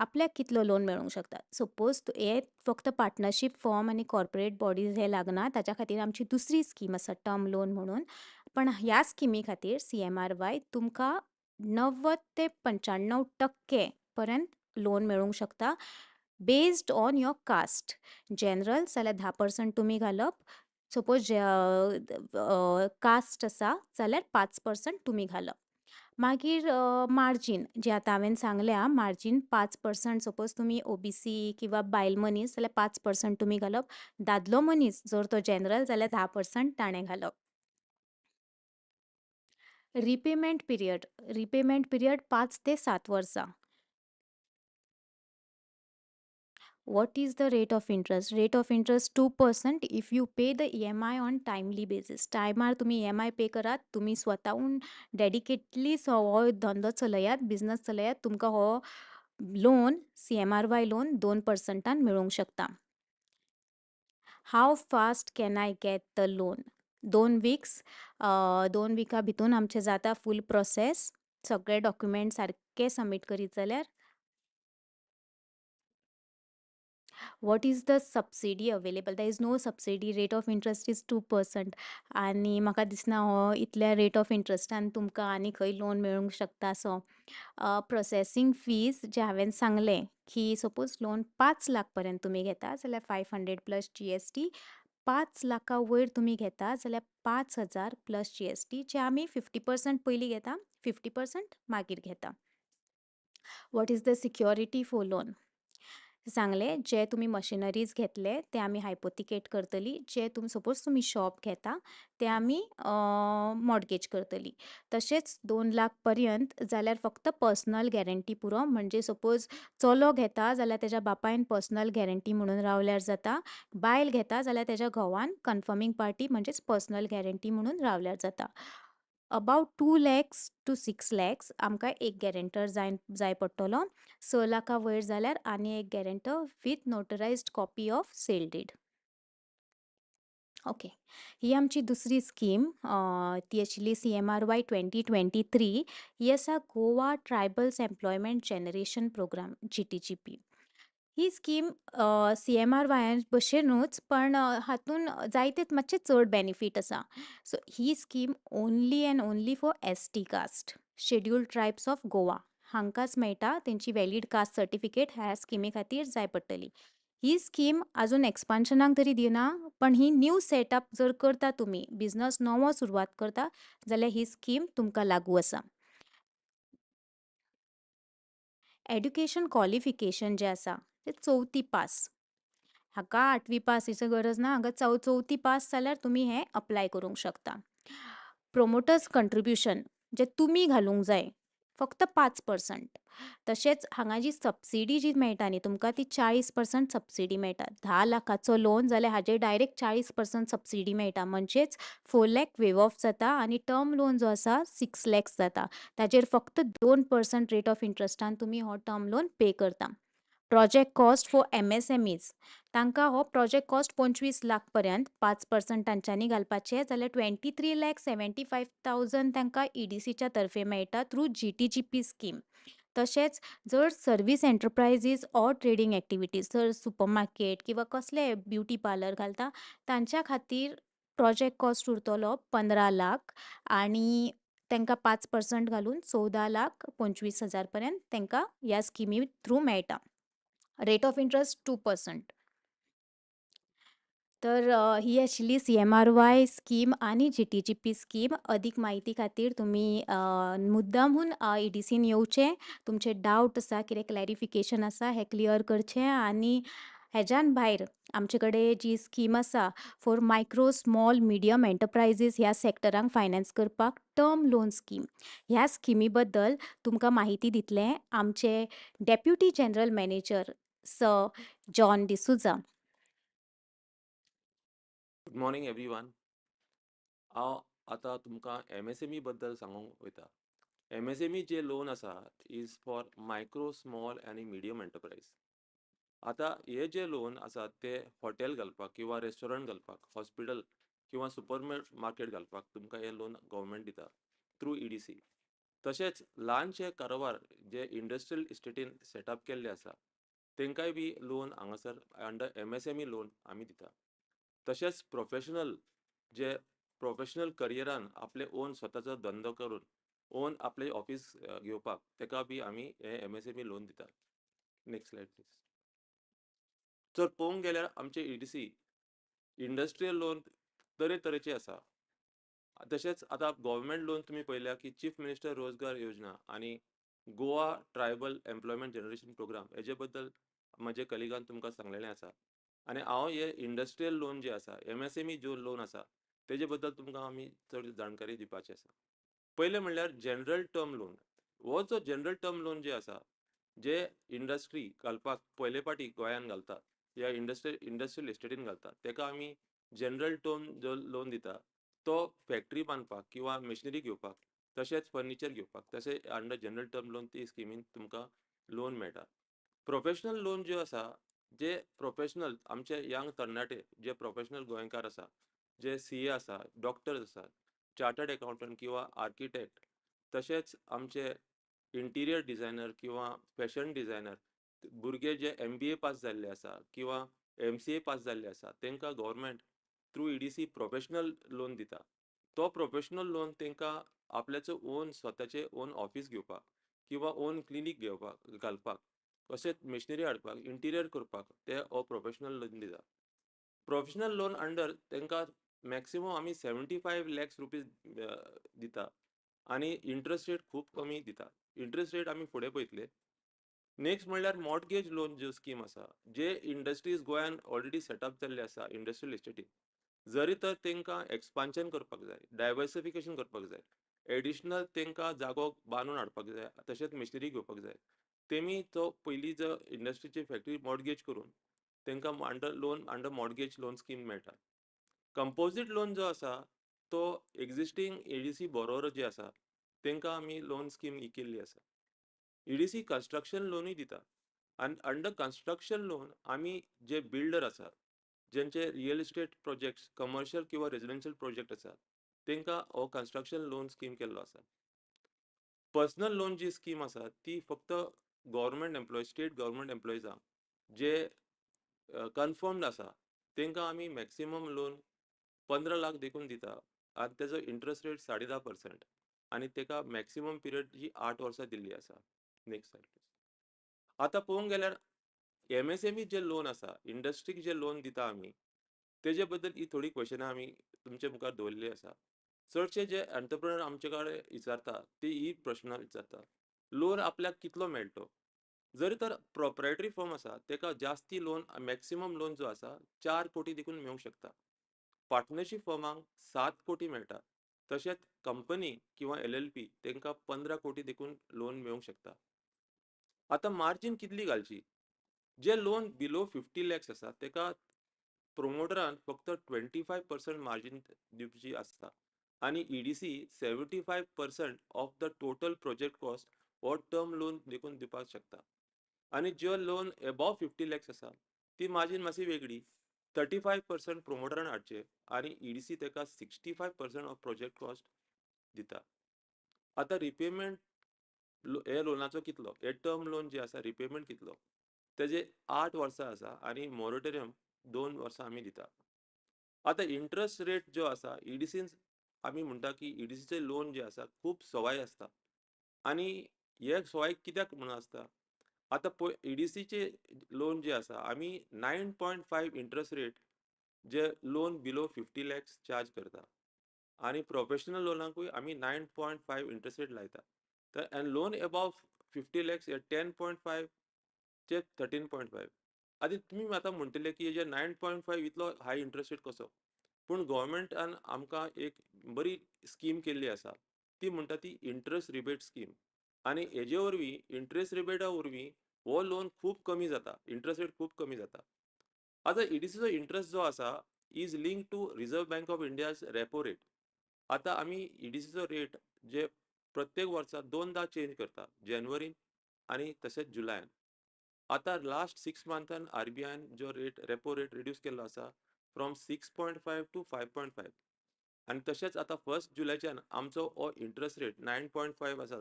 C: आपल्याक कितलो लोन मेळूंक शकता. सपोज हे फक्त पार्टनरशीप फर्म आनी कॉर्पोरेट बॉडीज हे लागना, ताच्या खातीर आमची दुसरी स्कीम आसा टर्म लोन म्हणून. पण ह्या स्किमी खातीर सीएमआरवाय तुमकां 90 ते 95% पर्यंत लोन मेळूंक शकता, based on your caste. General जाल्यार 10% तुमी घालप, सपोज कास्ट आसा जाल्यार 5% तुमी घालप. मागीर मार्जीन जे आतां हांवें सांगल्या, मार्जीन 5%. सपोज तुमी ओबीसी किंवा बायल मनीस जाल्यार 5% तुमी घालप, दादलो मनीस जर तो जनरल जाल्यार 10% ताणें घालप. रिपेमेंट पिरियड, रिपेमेंट पिरियड 5 ते 7 वर्सां. What is the rate of interest? Rate of interest 2% if you pay the EMI on timely basis. टायमार तुमी ईएमआय पे करात, तुमी स्वताहून डेडिकेटली हो धंदो चलयात, बिजनस चलयात, तुमकां हो लोन, सीएमआरवाय लोन 2%न मेळूंक शकता. How fast can I get the loan? 2 weeks. 2 विका भितून आमचें जाता फूल प्रोसेस, सगळे डॉक्युमेंट सारके सबमीट करीत जाल्यार. What is the subsidy available? There is no subsidy. Rate of interest is 2% आनी म्हाका दिसना हो इतल्या रेट ऑफ इंट्रस्टान तुमकां आनी खंय लोन मेळूंक शकता असो. प्रोसेसींग फीज जे हांवें सांगलें की सपोज लोन 5 लाख पर्यंत तुमी घेता जाल्यार 500 प्लस जीएसटी, 5 लाखा वयर तुमी घेता जाल्यार 5000 प्लस जीएसटी, जे आमी 50% पयलीं घेता, 50% मागीर घेता. What is the security for loan? सांगलें, जे तुमी मशिनरीज घेतले ते आमी हायपोथिकेट करतली, जे तुमी सपोज तुमी शॉप घेता ते आमी मॉर्गेज करतली. तशेंच 2 लाख पर्यंत जाल्यार फक्त पर्सनल गॅरंटी पुरो, म्हणजे सपोज चलो घेता जाल्यार तेज्या बापायन पर्सनल गॅरंटी म्हणून रावल्यार जाता, बायल घेता जाल्यार तेज्या घोवान कन्फर्मींग पार्टी म्हणजेच पर्सनल गॅरंटी म्हणून रावल्यार जाता. About 2 lakhs to 6 lakhs आमकां एक गॅरंटर जाय जाय पडटलो. 6 लाखा वयर जाल्यार आनी एक guarantor with notarized copy of sale deed. Okay, ही आमची दुसरी स्कीम, ती आशिल्ली सीएमआरवाय 2023. ही आसा Goa tribals employment generation programme, जीटीजीपी. ही स्कीम सीएमआरवाय भशेनूच, पण हातून जायते मातशे चड बेनिफीट आसा. So he scheme only and only for ST caste, Scheduled Tribes of Goa हांकांच मेळटा. तेंची व्हॅलीड कास्ट सर्टिफिकेट ह्या स्किमी खातीर जाय पडटली. ही स्कीम अजून एक्सपान्शनाक तरी दिना, पण ही न्यू सेटअप जर करता तुमी, बिजनस नवो सुरवात करता जाल्यार ही स्कीम तुमकां लागू आसा. एड्युकेशन क्वॉलिफिकेशन जें आसा तें चवथी पास. हाका आठवी पासीची गरज ना, हांगा चवथी पास जाल्यार तुमी हें अप्लाय करूंक शकता. प्रोमोटर्स कंट्रिब्युशन जें तुमी घालूंक जाय फक्त 5%. तशेंच हांगा जी सबसिडी जी मेळटा न्ही तुमकां, ती 40% सबसिडी मेळटा. 10 लाखाचो लोन जाल्यार हाजेर डायरेक्ट 40% सबसिडी मेळटा, म्हणजेच 4 लॅक वेव ऑफ जाता आनी टर्म लोन जो आसा 6 लॅक्स जाता. ताजेर फक्त 2% रेट ऑफ इंट्रस्टान तुमी हो टर्म लोन पे करता. प्रोजेक्ट कॉस्ट फॉर एमएसएमईज, तांकां हो प्रोजेक्ट कॉस्ट 25 लाख पर्यंत 5% तांच्यांनी घालपाचे जाल्यार 23,75,000 तांकां ईडीसीच्या तर्फे मेळटा थ्रू जीटीजीपी स्कीम. तशेंच जर service enterprises or trading activities, जर सुपर मार्केट किंवा कसले ब्युटी पार्लर घालता, तांच्या खातीर प्रोजेक्ट कॉस्ट उरतलो 15 लाख आनी तांकां 5% घालून 14,25,000 पर्यंत तांकां ह्या स्किमी थ्रू मेळटा. Rate of interest 2%. तर ही आशिल्ली सीएमआरवाय स्कीम आनी जीटीजीपी स्कीम. अदीक म्हायती खातीर तुमी मुद्दामून ईडीसीन येवचें, तुमचे डावट आसा, कितें क्लॅरिफिकेशन आसा हें क्लियर करचें. आनी हेज्यान भायर आमचे कडेन जी स्कीम आसा for micro, small, medium enterprises ह्या सॅक्टरांक फायनान्स करपाक, टर्म लोन स्कीम, ह्या स्किमी बद्दल तुमकां म्हायती दितले आमचे Deputy General Manager Sir John D'Souza.
D: Good morning everyone. हांव आतां तुमकां एमएसएमई बद्दल सांगूंक वयता. एमएसएमई जे लोन आसा is for micro, small आनी मिडियम एंटरप्रायज. आतां हे जे लोन आसा ते हॉटेल घालपाक किंवा रेस्टॉरंट घालपाक, हॉस्पिटल किंवा सुपर मार्केट घालपाक तुमकां हे लोन गव्हर्मेंट दिता थ्रू ईडीसी. तशेंच ल्हानशे कारोबार जे इंडस्ट्रियल इस्टेटीन सेटअप केल्ले आसा तेंकांय बी लोन हांगासर अंडर एमएसएमई लोन आमी दिता. तशेंच प्रोफेशनल, जे प्रोफेशनल करियरान आपले ओन स्वताचो धंदो करून ओन आपले ऑफिस घेवपाक तेका बी आमी हे एमएसएमई लोन दिता. Next slide please. जर पळोवंक गेल्यार आमचे ईडीसी इंडस्ट्रियल लोन तरेतरेचे आसा. तशेंच आतां गव्हर्मेंट लोन तुमी पळयल्या की चीफ मिनिस्टर रोजगार योजना आनी Goa tribal employment generation programme हेजे बद्दल म्हजे कलिगान तुमकां सांगलेलें आसा. आनी हांव हे इंडस्ट्रियल लोन जे आसा, एमएसएमई जो लोन आसा, तेजे बद्दल तुमकां आमी चड जाणकारी दिवपाची आसा. पयलें म्हणल्यार जनरल टर्म लोन. हो जो जनरल टर्म लोन जे आसा, जे इंडस्ट्री घालपाक पयले फावटी गोंयान घालता या इंडस्ट्रियल इस्टेटीन घालता, तेका आमी जनरल टर्म जो लोन दिता तो फॅक्टरी बांदपाक किंवा मशिनरी घेवपाक, तशेंच फर्निचर घेवपाक, तशें अंडर जनरल टर्म लोन ती स्किमीन तुमकां लोन मेळटा. प्रोफेशनल लोन ज्यो आसा, जे प्रोफेशनल आमचे यंग तरणाटे जे प्रोफेशनल गोंयकार आसा, जे सीए आसा, डॉक्टर्स आसा, चार्टर्ड एकाउंटंट किंवा आर्किटेक्ट, तशेंच आमचे इंटिरियर डिझायनर किंवा फॅशन डिझायनर, भुरगे जे एमबीए पास जाल्ले आसा किंवा एमसीए पास जाल्ले आसा, तांकां government through EDC professional loan दिता. तो प्रोफेशनल लोन तांकां आपल्याचो ओन स्वताचे ओन ऑफिस घेवपाक किंवा ओन क्लिनीक घेवपाक घालपाक, तशेंच मशिनरी हाडपाक, इंटिरियर करपाक ते हो प्रोफेशनल लोन दिता. प्रोफेशनल लोन अंडर तांकां मॅक्सिमम आमी 75 लॅक्स रुपीज दिता आनी इंट्रस्ट रेट खूब कमी दिता. इंट्रस्ट रेट आमी फुडें पळयतले. नेक्स्ट म्हणल्यार मॉर्टगेज लोन ज्यो स्कीम आसा, जे इंडस्ट्रीज गोंयान ऑलरेडी सेटअप जाल्ले आसा इंडस्ट्रियल इस्टेटीन, जरी तर तांकां एक्सपान्शन करपाक जाय, डायवर्सिफिकेशन करपाक जाय, एडिशनल तांकां जागो बांदून हाडपाक जाय, तशेंच मशिनरी घेवपाक जाय, तेमी तो पयलीं जो इंडस्ट्रीची फॅक्टरी मॉर्टगेज करून तांकां under loan under mortgage loan scheme मेळटा. कंपोजीट लोन जो आसा तो एग्जिस्टींग एडीसी बोरोवर जे आसा तांकां आमी लोन स्कीम ही केल्ली आसा. ईडीसी कन्स्ट्रक्शन लोनूय दिता आनी अंडर कन्स्ट्रक्शन लोन आमी जे बिल्डर आसा, जेंचे रियल इस्टेट प्रोजेक्ट्स, कमर्शियल किंवा रेजिडेन्शियल प्रोजेक्ट आसा, तांकां हो कन्स्ट्रक्शन लोन स्कीम केल्लो आसा. पर्सनल लोन जी स्कीम आसा ती फक्त गव्हर्मेंट एम्प्लॉय, स्टेट गव्हर्मेंट एम्प्लॉइजांक जे कन्फर्म्ड आसा, तांकां आमी मॅक्सिमम लोन 15 लाख देखून दिता आनी तेजो इंट्रस्ट रेट 10.5% आनी ताका मॅक्सिमम पिरियड जी 8 वर्सां दिल्ली आसा. Next slide please. आतां पळोवंक गेल्यार एमएसएमई जे लोन आसा, इंडस्ट्रीक जे लोन दिता आमी, तेजे बद्दल ही थोडी क्वेशनां आमी तुमचे मुखार दवरिल्ली आसा. चडशे जे एंटरप्रेन्योर आमचे कडेन विचारता ती ही प्रश्न विचारता, लोन आपल्याक कितलो मेळटलो? जरी तर प्रोप्रायटरी फर्म आसा तेका जास्ती लोन, मॅक्सिमम लोन जो आसा 4 कोटी देखून मेळूंक शकता. पार्टनरशीप फर्मांक 7 कोटी मेळटा. तशेंच कंपनी किंवा एलएलपी तांकां 15 कोटी देखून लोन मेळूंक शकता. आतां मार्जीन कितली घालची? जे लोन बिलो 50 लॅक्स आसा तेका प्रोमोटरान फक्त 25% मार्जीन दिवची आसता आनी EDC 75% of the total project cost हो टर्म लोन देखून दिवपाक शकता. आनी ज्यो लोन एबोव 50 लॅक्स आसा ती मार्जीन मातशी वेगळी, 35% प्रोमोटरान हाडचे आनी ईडीसी ताका 65% ऑफ प्रोजेक्ट कॉस्ट दिता. आतां रिपेमेंट हे लोनाचो कितलो? हे टर्म लोन जे आसा, रिपेमेंट कितलो? तेजे 8 वर्सां आसा आनी मोरेटोरियम 2 वर्सां आमी दिता. आतां इंट्रस्ट रेट जो आसा ईडीसीन, आमी म्हणटा की ईडीसीचे लोन जे आसा खूब सवाय आसता. आनी हे सवाय कित्याक म्हणून आसता? आतां पळय, ईडीसीचे लोन जे आसा, आमी 9.5 इंट्रस्ट रेट जे loan below 50 lakhs charge करता आनी प्रोफेशनल लोनाकूय आमी 9.5 इंट्रस्ट रेट लायता. तर आनी लोन एबाव 50 लॅक्स हे 10.5 ते 13.5. आतां तुमी आतां म्हणटले की हेजे 9.5 इतलो हाय इंट्रस्ट रेट कसो? पूण गोवोरमेंटान आमकां एक बरी स्कीम केल्ली आसा, ती म्हणटा ती इंट्रस्ट रिबेट स्कीम. आनी हेजे वरवीं, इंट्रस्ट रिबेटा वरवीं हो लोन खूब कमी जाता, इंट्रस्ट रेट खूब कमी जाता. आतां ईडीसीचो इंट्रस्ट जो आसा is link to Reserve Bank of India's repo rate. आतां आमी ईडीसीचो रेट जे प्रत्येक वर्सा दोनदा चेंज करता, जानेवारीन आनी तशेंच जुलयान. आतां लास्ट 6 मंथान आरबीआयन जो रेट, रेपो रेट रिड्यूस केल्लो आसा from 6.5 to 5.5. आनी तशेंच आतां फर्स्ट जुलयच्यान आमचो हो इंट्रस्ट रेट 9.5 आसा,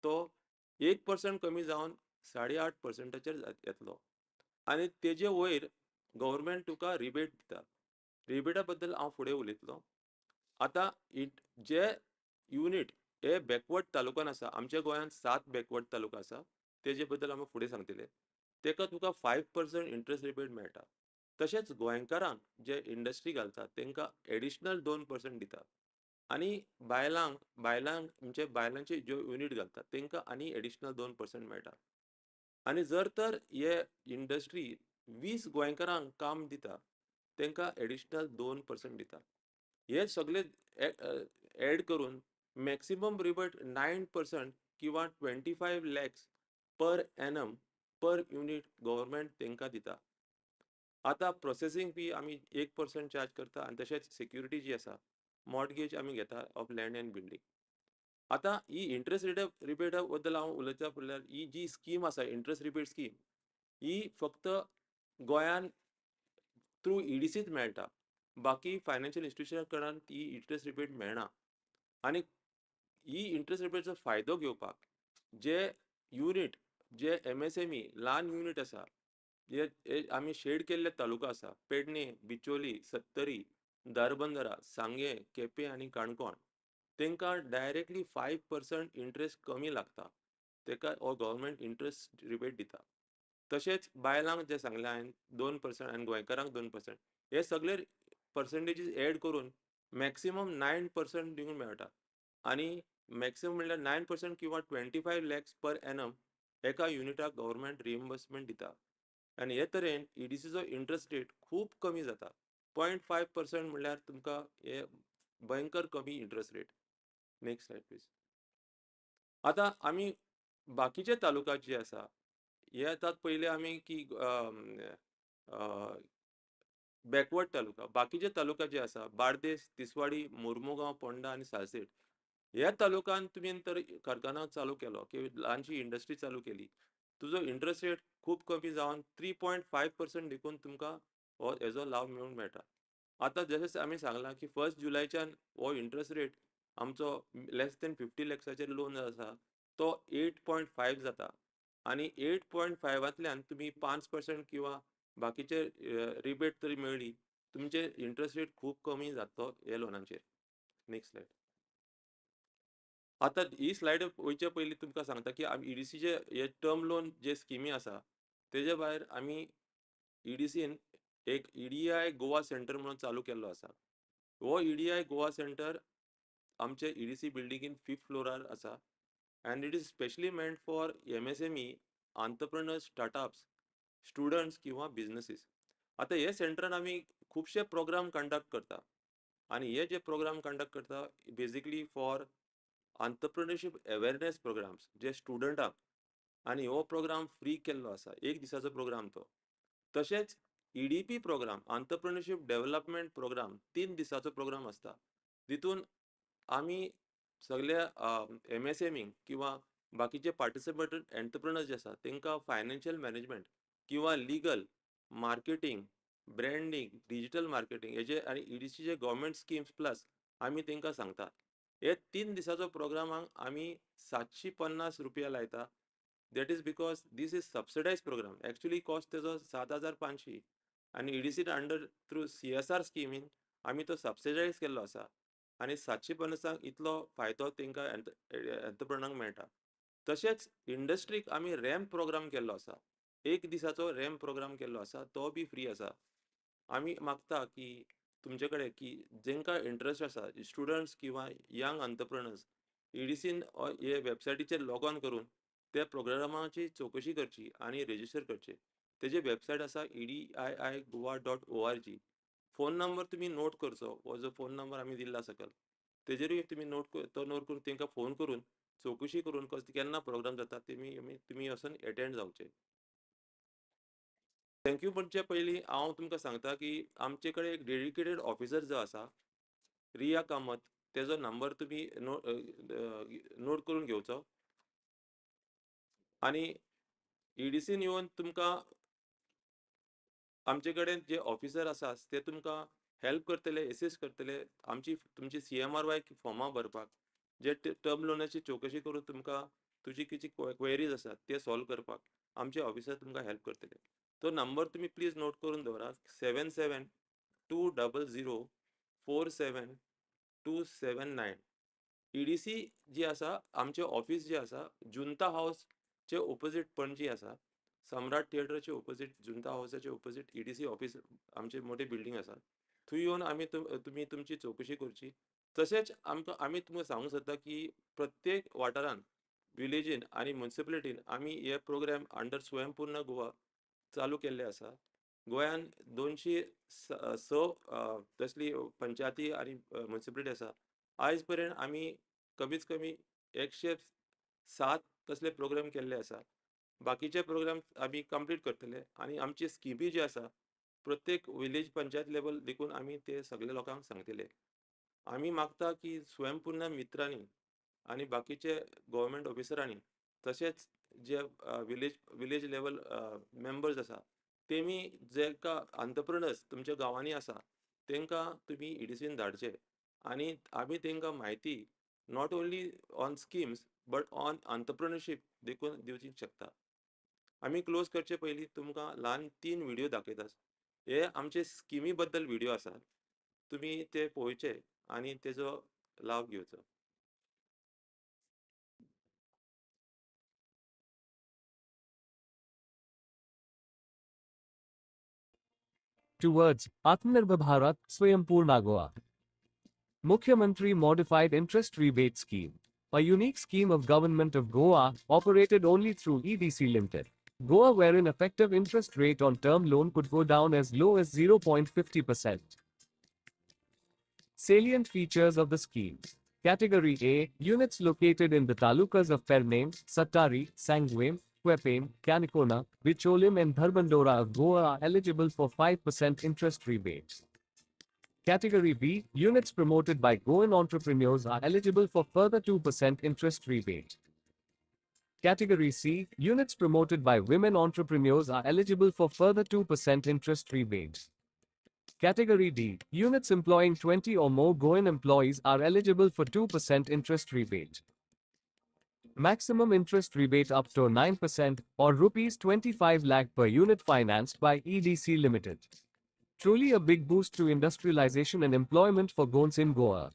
D: तो 1% कमी जावन 8.5%चेर येतलो आनी तेजे वयर गव्हर्मेंट तुका रिबेट दिता. रिबेटा बद्दल हांव फुडें उलयतलो. आतां it जे युनीट हे बॅकवर्ड तालुक्यान आसा, आमच्या गोंयांत 7 बॅकवर्ड तालुका आसा, तेजे बद्दल आमी फुडें सांगतले. तेका तुका 5% इंट्रस्ट रिबेट मेळटा. तशेंच गोंयकारांक जे इंडस्ट्री घालता तेंकां एडिशनल 2% दिता आनी बायलांक बायलांक म्हणजे बायलांचे ज्यो युनीट घालता तेंकां आनी एडिशनल 2% मेळटा. आनी जर तर हे इंडस्ट्री 20 गोंयकारांक काम दिता तेंकां एडिशनल 2% दिता. हे सगळे एड करून मॅक्सिमम रिबेट 9% किंवा 25 lakhs per annum per unit government तेंकां दिता. आतां प्रोसेसींग फी आमी 1% चार्ज करता आनी तशेंच सेक्युरिटी जी आसा मॉर्टगेज आमी घेता ऑफ लँड एंड बिल्डींग. आतां ही इंट्रस्ट रेट रिबेटा बद्दल हांव उलयता म्हणल्यार ही जी स्कीम आसा इंट्रस्ट रिबेट स्कीम ही फक्त गोंयान थ्रू ईडीसीच मेळटा, बाकी फायनान्शियल इन्स्टिट्यूशना कडल्यान ही इंट्रस्ट रिबेट मेळना. आनी ही इंट्रस्ट रिबेटचो फायदो घेवपाक जे युनीट जे एमएसएमई ल्हान युनीट आसा, जे आमी शेड केल्ले तालुका आसा, पेडणे, बिचोली, सत्तरी, धारबंदरा, सांगें, केपें आनी काणकोण, तेंकां डायरेक्टली 5% इंट्रस्ट कमी लागता, तेका हो गव्हर्मेंट इंट्रस्ट रिबेट दिता. तशेंच बायलांक जें सांगलें हांवें 2% आनी गोंयकारांक 2%, हे सगळे पर्संटेजीस एड करून मॅक्सिमम 9% दिवंक मेळटा. आनी मॅक्सिमम म्हणल्यार 9% किंवा 25 लॅक्स पर एनम एका युनिटाक गव्हर्मेंट रिएम्बर्समेंट दिता. आनी हे तरेन ईडीसीचो इंट्रस्ट रेट खूब कमी जाता. 0.5% म्हणल्यार तुमकां हे भयंकर कमी interest rate. Next slide please. आतां आमी बाकीचे तालुका जे आसा हे आतां पयले आमी की बॅकवर्ड तालुका, बाकीचे तालुका जे आसा बार्देस, तिसवाडी, मुर्मुगांव, पोंडा आनी सालसेट, ह्या तालुक्यान तुमी तर कारखाना चालू केलो की ल्हानशी इंडस्ट्री चालू केली, तुजो इंट्रस्ट रेट खूब कमी जावन 3.5% देखून तुमकां हो हेजो लाव मेळूंक मेळटा. आतां जशें आमी सांगलां की फर्स्ट जुलयच्यान हो इंट्रस्ट रेट आमचो लेस दॅन 50 लॅक्साचेर लोन आसा तो 8.5 जाता आनी 8.5 तुमी 5% किंवा बाकीचे रिबेट तरी मेळ्ळी तुमचे इंट्रस्ट रेट खूब कमी जातलो हे लोनाचेर. Next slide. आतां ही स्लायड वयचे पयलीं तुमकां सांगता की आमी ईडीसीचे हे टर्म लोन जे स्किमी आसा तेजे भायर आमी ईडीसीन एक ईडीआय गोवा सेंटर म्हणून चालू केल्लो आसा. हो ईडीआय गोवा सेंटर आमचे ईडीसी बिल्डिंगेन फिफ्थ फ्लोरार आसा and it is specially meant for MSME, entrepreneurs, startups, students किंवा बिजनसीस. आतां हे सेंटरान आमी खुबशे प्रोग्राम कंडक्ट करता आनी हे जे प्रोग्राम कंडक्ट करता basically for entrepreneurship awareness programs जे स्टुडंटांक, आनी हो प्रोग्राम फ्री केल्लो आसा, एक दिसाचो प्रोग्राम तो. तशेंच EDP program, entrepreneurship development program, 3 दिसाचो प्रोग्राम आसता, तितून आमी सगल्या एमएसएमई किंवा बाकीचे पार्टिसिपेट एंटरप्रेनर्स जे आसा तेंकां फायनान्शियल मॅनेजमेंट किंवा legal, marketing, branding, digital marketing हेजे आनी ईडीसीचे गव्हर्मेंट स्किम्स प्लस आमी तेंकां सांगतात. हे 3 दिसाचो प्रोग्रामाक आमी 750 रुपया लायता. That is because this is subsidise program. Actually cost तेजो 7,500 आनी EDC under through CSR स्किमीन आमी तो सबसिडायज केल्लो आसा आनी 750 इतलो फायदो तेंकां एंटरप्रेनरांक मेळटा. तशेंच इंडस्ट्रीक आमी रॅम्प प्रोग्राम केल्लो आसा, एक दिसाचो रॅम्प प्रोग्राम केल्लो आसा, तो बी फ्री आसा. आमी मागता की तुमचे कडेन की जेंकां इंट्रस्ट आसा स्टुडंट्स किंवा यंग एंटरप्रेनर्स, ईडीसीन हे वेबसायटीचेर लॉग ऑन करून त्या प्रोग्रामाची चवकशी करची आनी रेजिस्टर करचें. तेजे वेबसायट आसा ediigoa.org. Phone number तुमी नोट करचो, हो जो फोन नंबर आमी दिल्लो सकयल तेजेरूय तुमी नोट तो नोट करून तेंकां फोन करून चवकशी करून केन्ना प्रोग्राम जाता तेमी तुमी वचून एटेंड जावचे. Thank you म्हणचे पयलीं हांव तुमकां सांगता की आमचे कडेन एक डेडिकेटेड ऑफिसर जो आसा रिया कामत, तेजो नंबर तुमी नोट करून घेवचो आनी ईडीसीन येवन तुमकां आमचे कडेन जे ऑफिसर आसा ते तुमकां हेल्प करतले, एसिस्ट करतले आमची तुमची CMRY फॉर्मां भरपाक, जे टर्म लोनाची चवकशी करून तुमकां तुजी कितें क्वेरीज आसात ते सॉल्व करपाक आमचे ऑफिसर तुमकां हेल्प करतले. तो नंबर तुमी प्लीज नोट करून दवरात, 7720047279. EDC जी आसा, आमचें ऑफीस जें आसा जुंता हावसचे ओपोजीट पणजी आसा. सम्राट थिएटराचे ओपोजीट, जुंता हावसाचे ओपोजीट EDC office आमचे मोठे बिल्डींग आसा. थंय येवन आमी तुमी तुमची चवकशी करची. तशेंच आमकां आमी तुमकां सांगूंक सोदता की प्रत्येक वाठारान, विलेजीन आनी मुन्सिपलिटीन आमी हे प्रोग्राम अंडर स्वयंपूर्ण गोवा चालू केल्ले आसा. गोंयान 206 तसली पंचायती आनी मुन्सिपलिटी आसा. आयज पर्यंत आमी कमीत कमी 107 तसले प्रोग्राम केल्ले आसा. बाकीचे प्रोग्राम आमी कंप्लीट करतले आनी आमची स्किमी जी आसा प्रत्येक विलेज पंचायत लेवल देखून आमी ते सगळे लोकांक सांगतले. आमी मागता की स्वयंपूर्ण मित्रांनी आनी बाकीचे गव्हर्मेंट ऑफिसरांनी तशेंच जे विलेज विलेज लेवल मेंबर्स आसा तेमी जेका आंतरप्रिनर्स तुमच्या गांवांनी आसा तेंकां तुमी EDCन धाडचे आनी आमी तेंकां म्हायती not only on schemes but on entrepreneurship देखून दिवचींक शकता. आमी क्लोज करचे पयलीं तुमकां ल्हान 3 व्हिडियो दाखयतात. हे आमचे स्किमी बद्दल व्हिडियो आसात, तुमी ते पळोवचे आनी तेजो लाभ घेवचो.
E: Towards Atmanirbhar Bharat Swayampurna Goa. Mukhyamantri Modified Interest Rebate Scheme, a unique scheme of Government of Goa, operated only through EDC Limited, Goa, wherein effective interest rate on term loan could go down as low as 0.50%. Salient features of the scheme. Category A, units located in the talukas of Pernem, Sattari, Sanguem, Quepem, Canacona, Bicholim and Dharbandora of Goa are eligible for 5% interest rebate. Category B, units promoted by Goan entrepreneurs are eligible for further 2% interest rebate. Category C, units promoted by women entrepreneurs are eligible for further 2% interest rebate. Category D, units employing 20 or more Goan employees are eligible for 2% interest rebate. Maximum interest rebate up to 9% or rupees 25 lakh per unit financed by EDC Limited. Truly a big boost to industrialization and employment for Goans in Goa.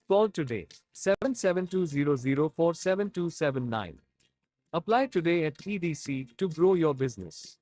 E: Call today 7720047279. Apply today at EDC to grow your business.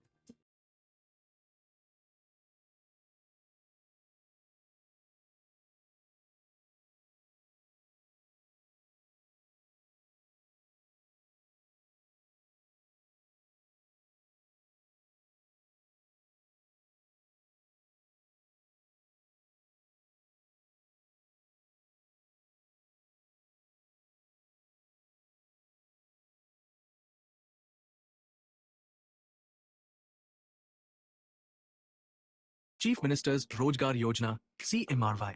F: Chief Minister's Rojgar Yojana, CMRY,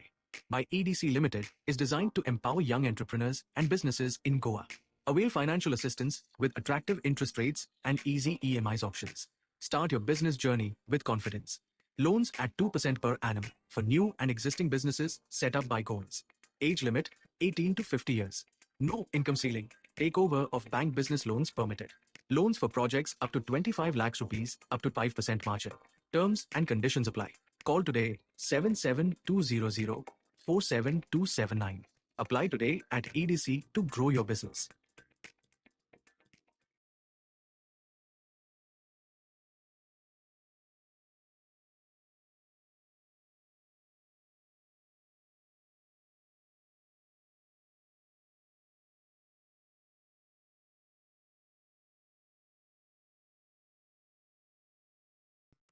F: by EDC Limited is designed to empower young entrepreneurs and businesses in Goa. Avail financial assistance with attractive interest rates and easy EMIs options. Start your business journey with confidence. Loans at 2% per annum for new and existing businesses set up by Goans. Age limit 18 to 50 years. No income ceiling. Takeover of bank business loans permitted. Loans for projects up to 25 lakhs rupees up to 5% margin. Terms and conditions apply. Call today 77200 47279. Apply today at EDC to grow your business.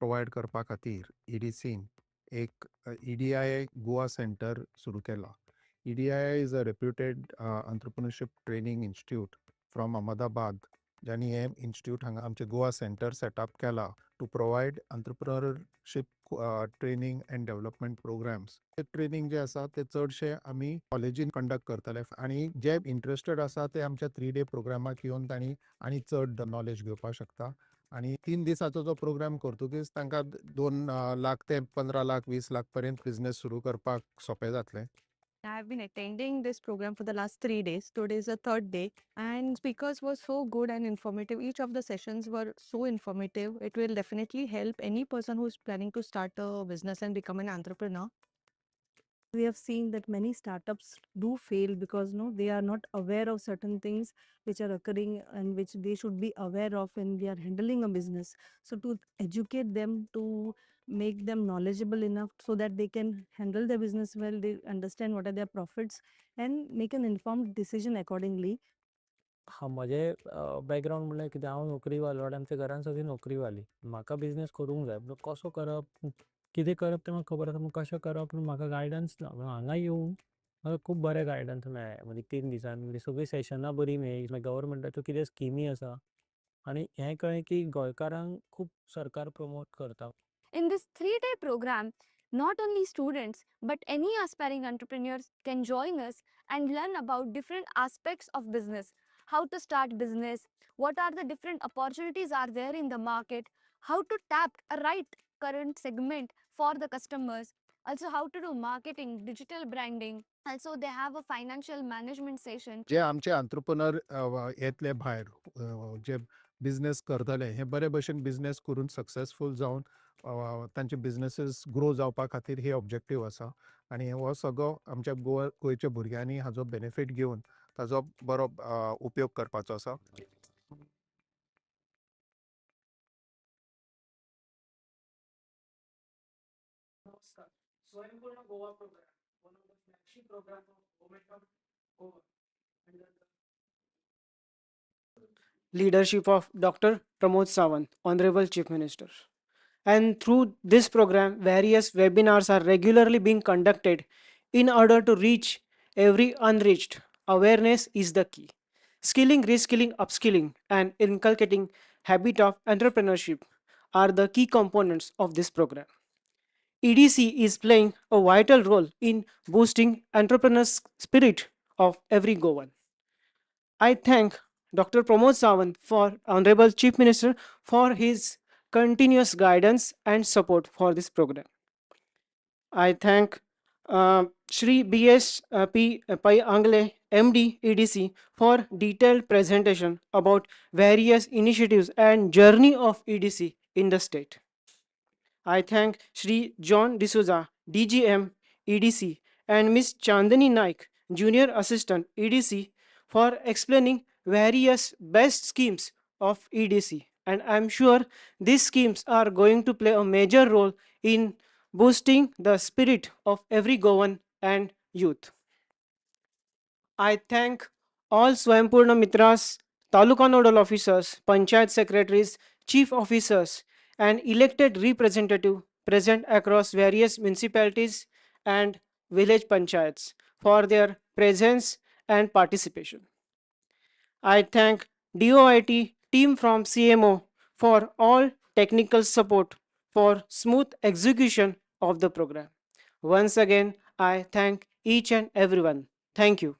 A: Provide करपा खातीर EDCन एक EDII Goa centre सुरू केला. EDII is a reputed entrepreneurship training institute from Ahmedabad, ज्यांनी हें institute हांगा आमचें Goa centre setup केला to provide entrepreneurship training and development programs. ते ट्रेनींग जे आसा ते चडशे आमी कॉलेजीन कंडक्ट करतले आनी जे इंट्रस्टेड आसा ते आमच्या 3 डे प्रोग्रामाक येवन तांणी आनी चड नॉलेज घेवपाक शकता. आनी 3 दिसाचो जो प्रोग्राम करतकीच तांकां 2 लाख ते 15 लाख 20 लाख पर्यंत बिझनेस सुरू करपाक सोंपें जातलें.
G: I have been attending this program for the last 3 days. Today is the third day, and speakers were so good and informative. Each of the sessions were so informative. It will definitely help any person who is planning to start a business and become an entrepreneur.
H: We have seen that many startups do fail because no, they are not aware of certain things which are occurring and which they should be aware of when they are handling a business. So to educate them, to make them knowledgeable enough so that they can handle their business well, they understand what are their profits and make an informed decision accordingly.
I: हा, म्हजें background म्हणल्यार कितें, हांव नोकरीवालो आनी आमच्या घरान सगळीं नोकरीवाली. म्हाका बिजनस करूंक जाय पूण कसो करप, कितें करप तें म्हाका खबर आसा, पूण कशें करप म्हूण म्हाका गायडन्स ना. पूण हांगा येवन म्हाका खूब बरें गायडन्स मेळ्ळें. म्हणजे 3 दिसान म्हणजे सगळीं सॅशनां बरीं मेळ्ळीं. मागीर गव्हर्मेंटाच्यो कितें स्किमी आसा आनी हें कळ्ळें की गोंयकारांक खूब सरकार प्रमोट करता.
J: In this 3-day program, not only students but any aspiring entrepreneurs can join us and learn about different aspects of business, how to start business, what are the different opportunities are there in the market, how to tap a right current segment for the customers, also how to do marketing, digital branding. Also they have a financial management session.
A: जे आमचे आंत्रप्रनर येतले भायर, जे business करतले, हे बरे भशेन business करून successful जावन तांचे बिझनेसीस ग्रो जावपा खातीर हे ऑब्जेक्टीव आसा. आनी हो सगळो आमच्या गोवा गोंयच्या भुरग्यांनी हाजो बेनिफीट घेवन ताजो बरो उपयोग करपाचो आसा.
K: नमस्कार. Swayampurna Goa program, one of the flagship program of Government of Goa under the
L: leadership of Dr. Pramod Sawant, Honorable Chief Minister. And through this program, various webinars are regularly being conducted in order to reach every unreached. Awareness is the key. Skilling, reskilling, upskilling, and inculcating habit of entrepreneurship are the key components of this program. EDC is playing a vital role in boosting entrepreneur's spirit of every Goan. I thank Dr. Pramod Sawant, for Honorable Chief Minister, for his continuous guidance and support for this program. I thank Shri B.S. P. Pai Angle, MD, EDC, for detailed presentation about various initiatives and journey of EDC in the state. I thank Shri John D'Souza, DGM, EDC, and Ms. Chandani Naik, Junior Assistant, EDC, for explaining various best schemes of EDC. And I'm sure these schemes are going to play a major role in boosting the spirit of every Goan and youth. I thank all Swayampurna Mitras, Taluka Nodal Officers, Panchayat Secretaries, Chief Officers, and elected representative present across various municipalities and village panchayats for their presence and participation. I thank DOIT team from CMO for all technical support for smooth execution of the program. Once again, I thank each and everyone. Thank you.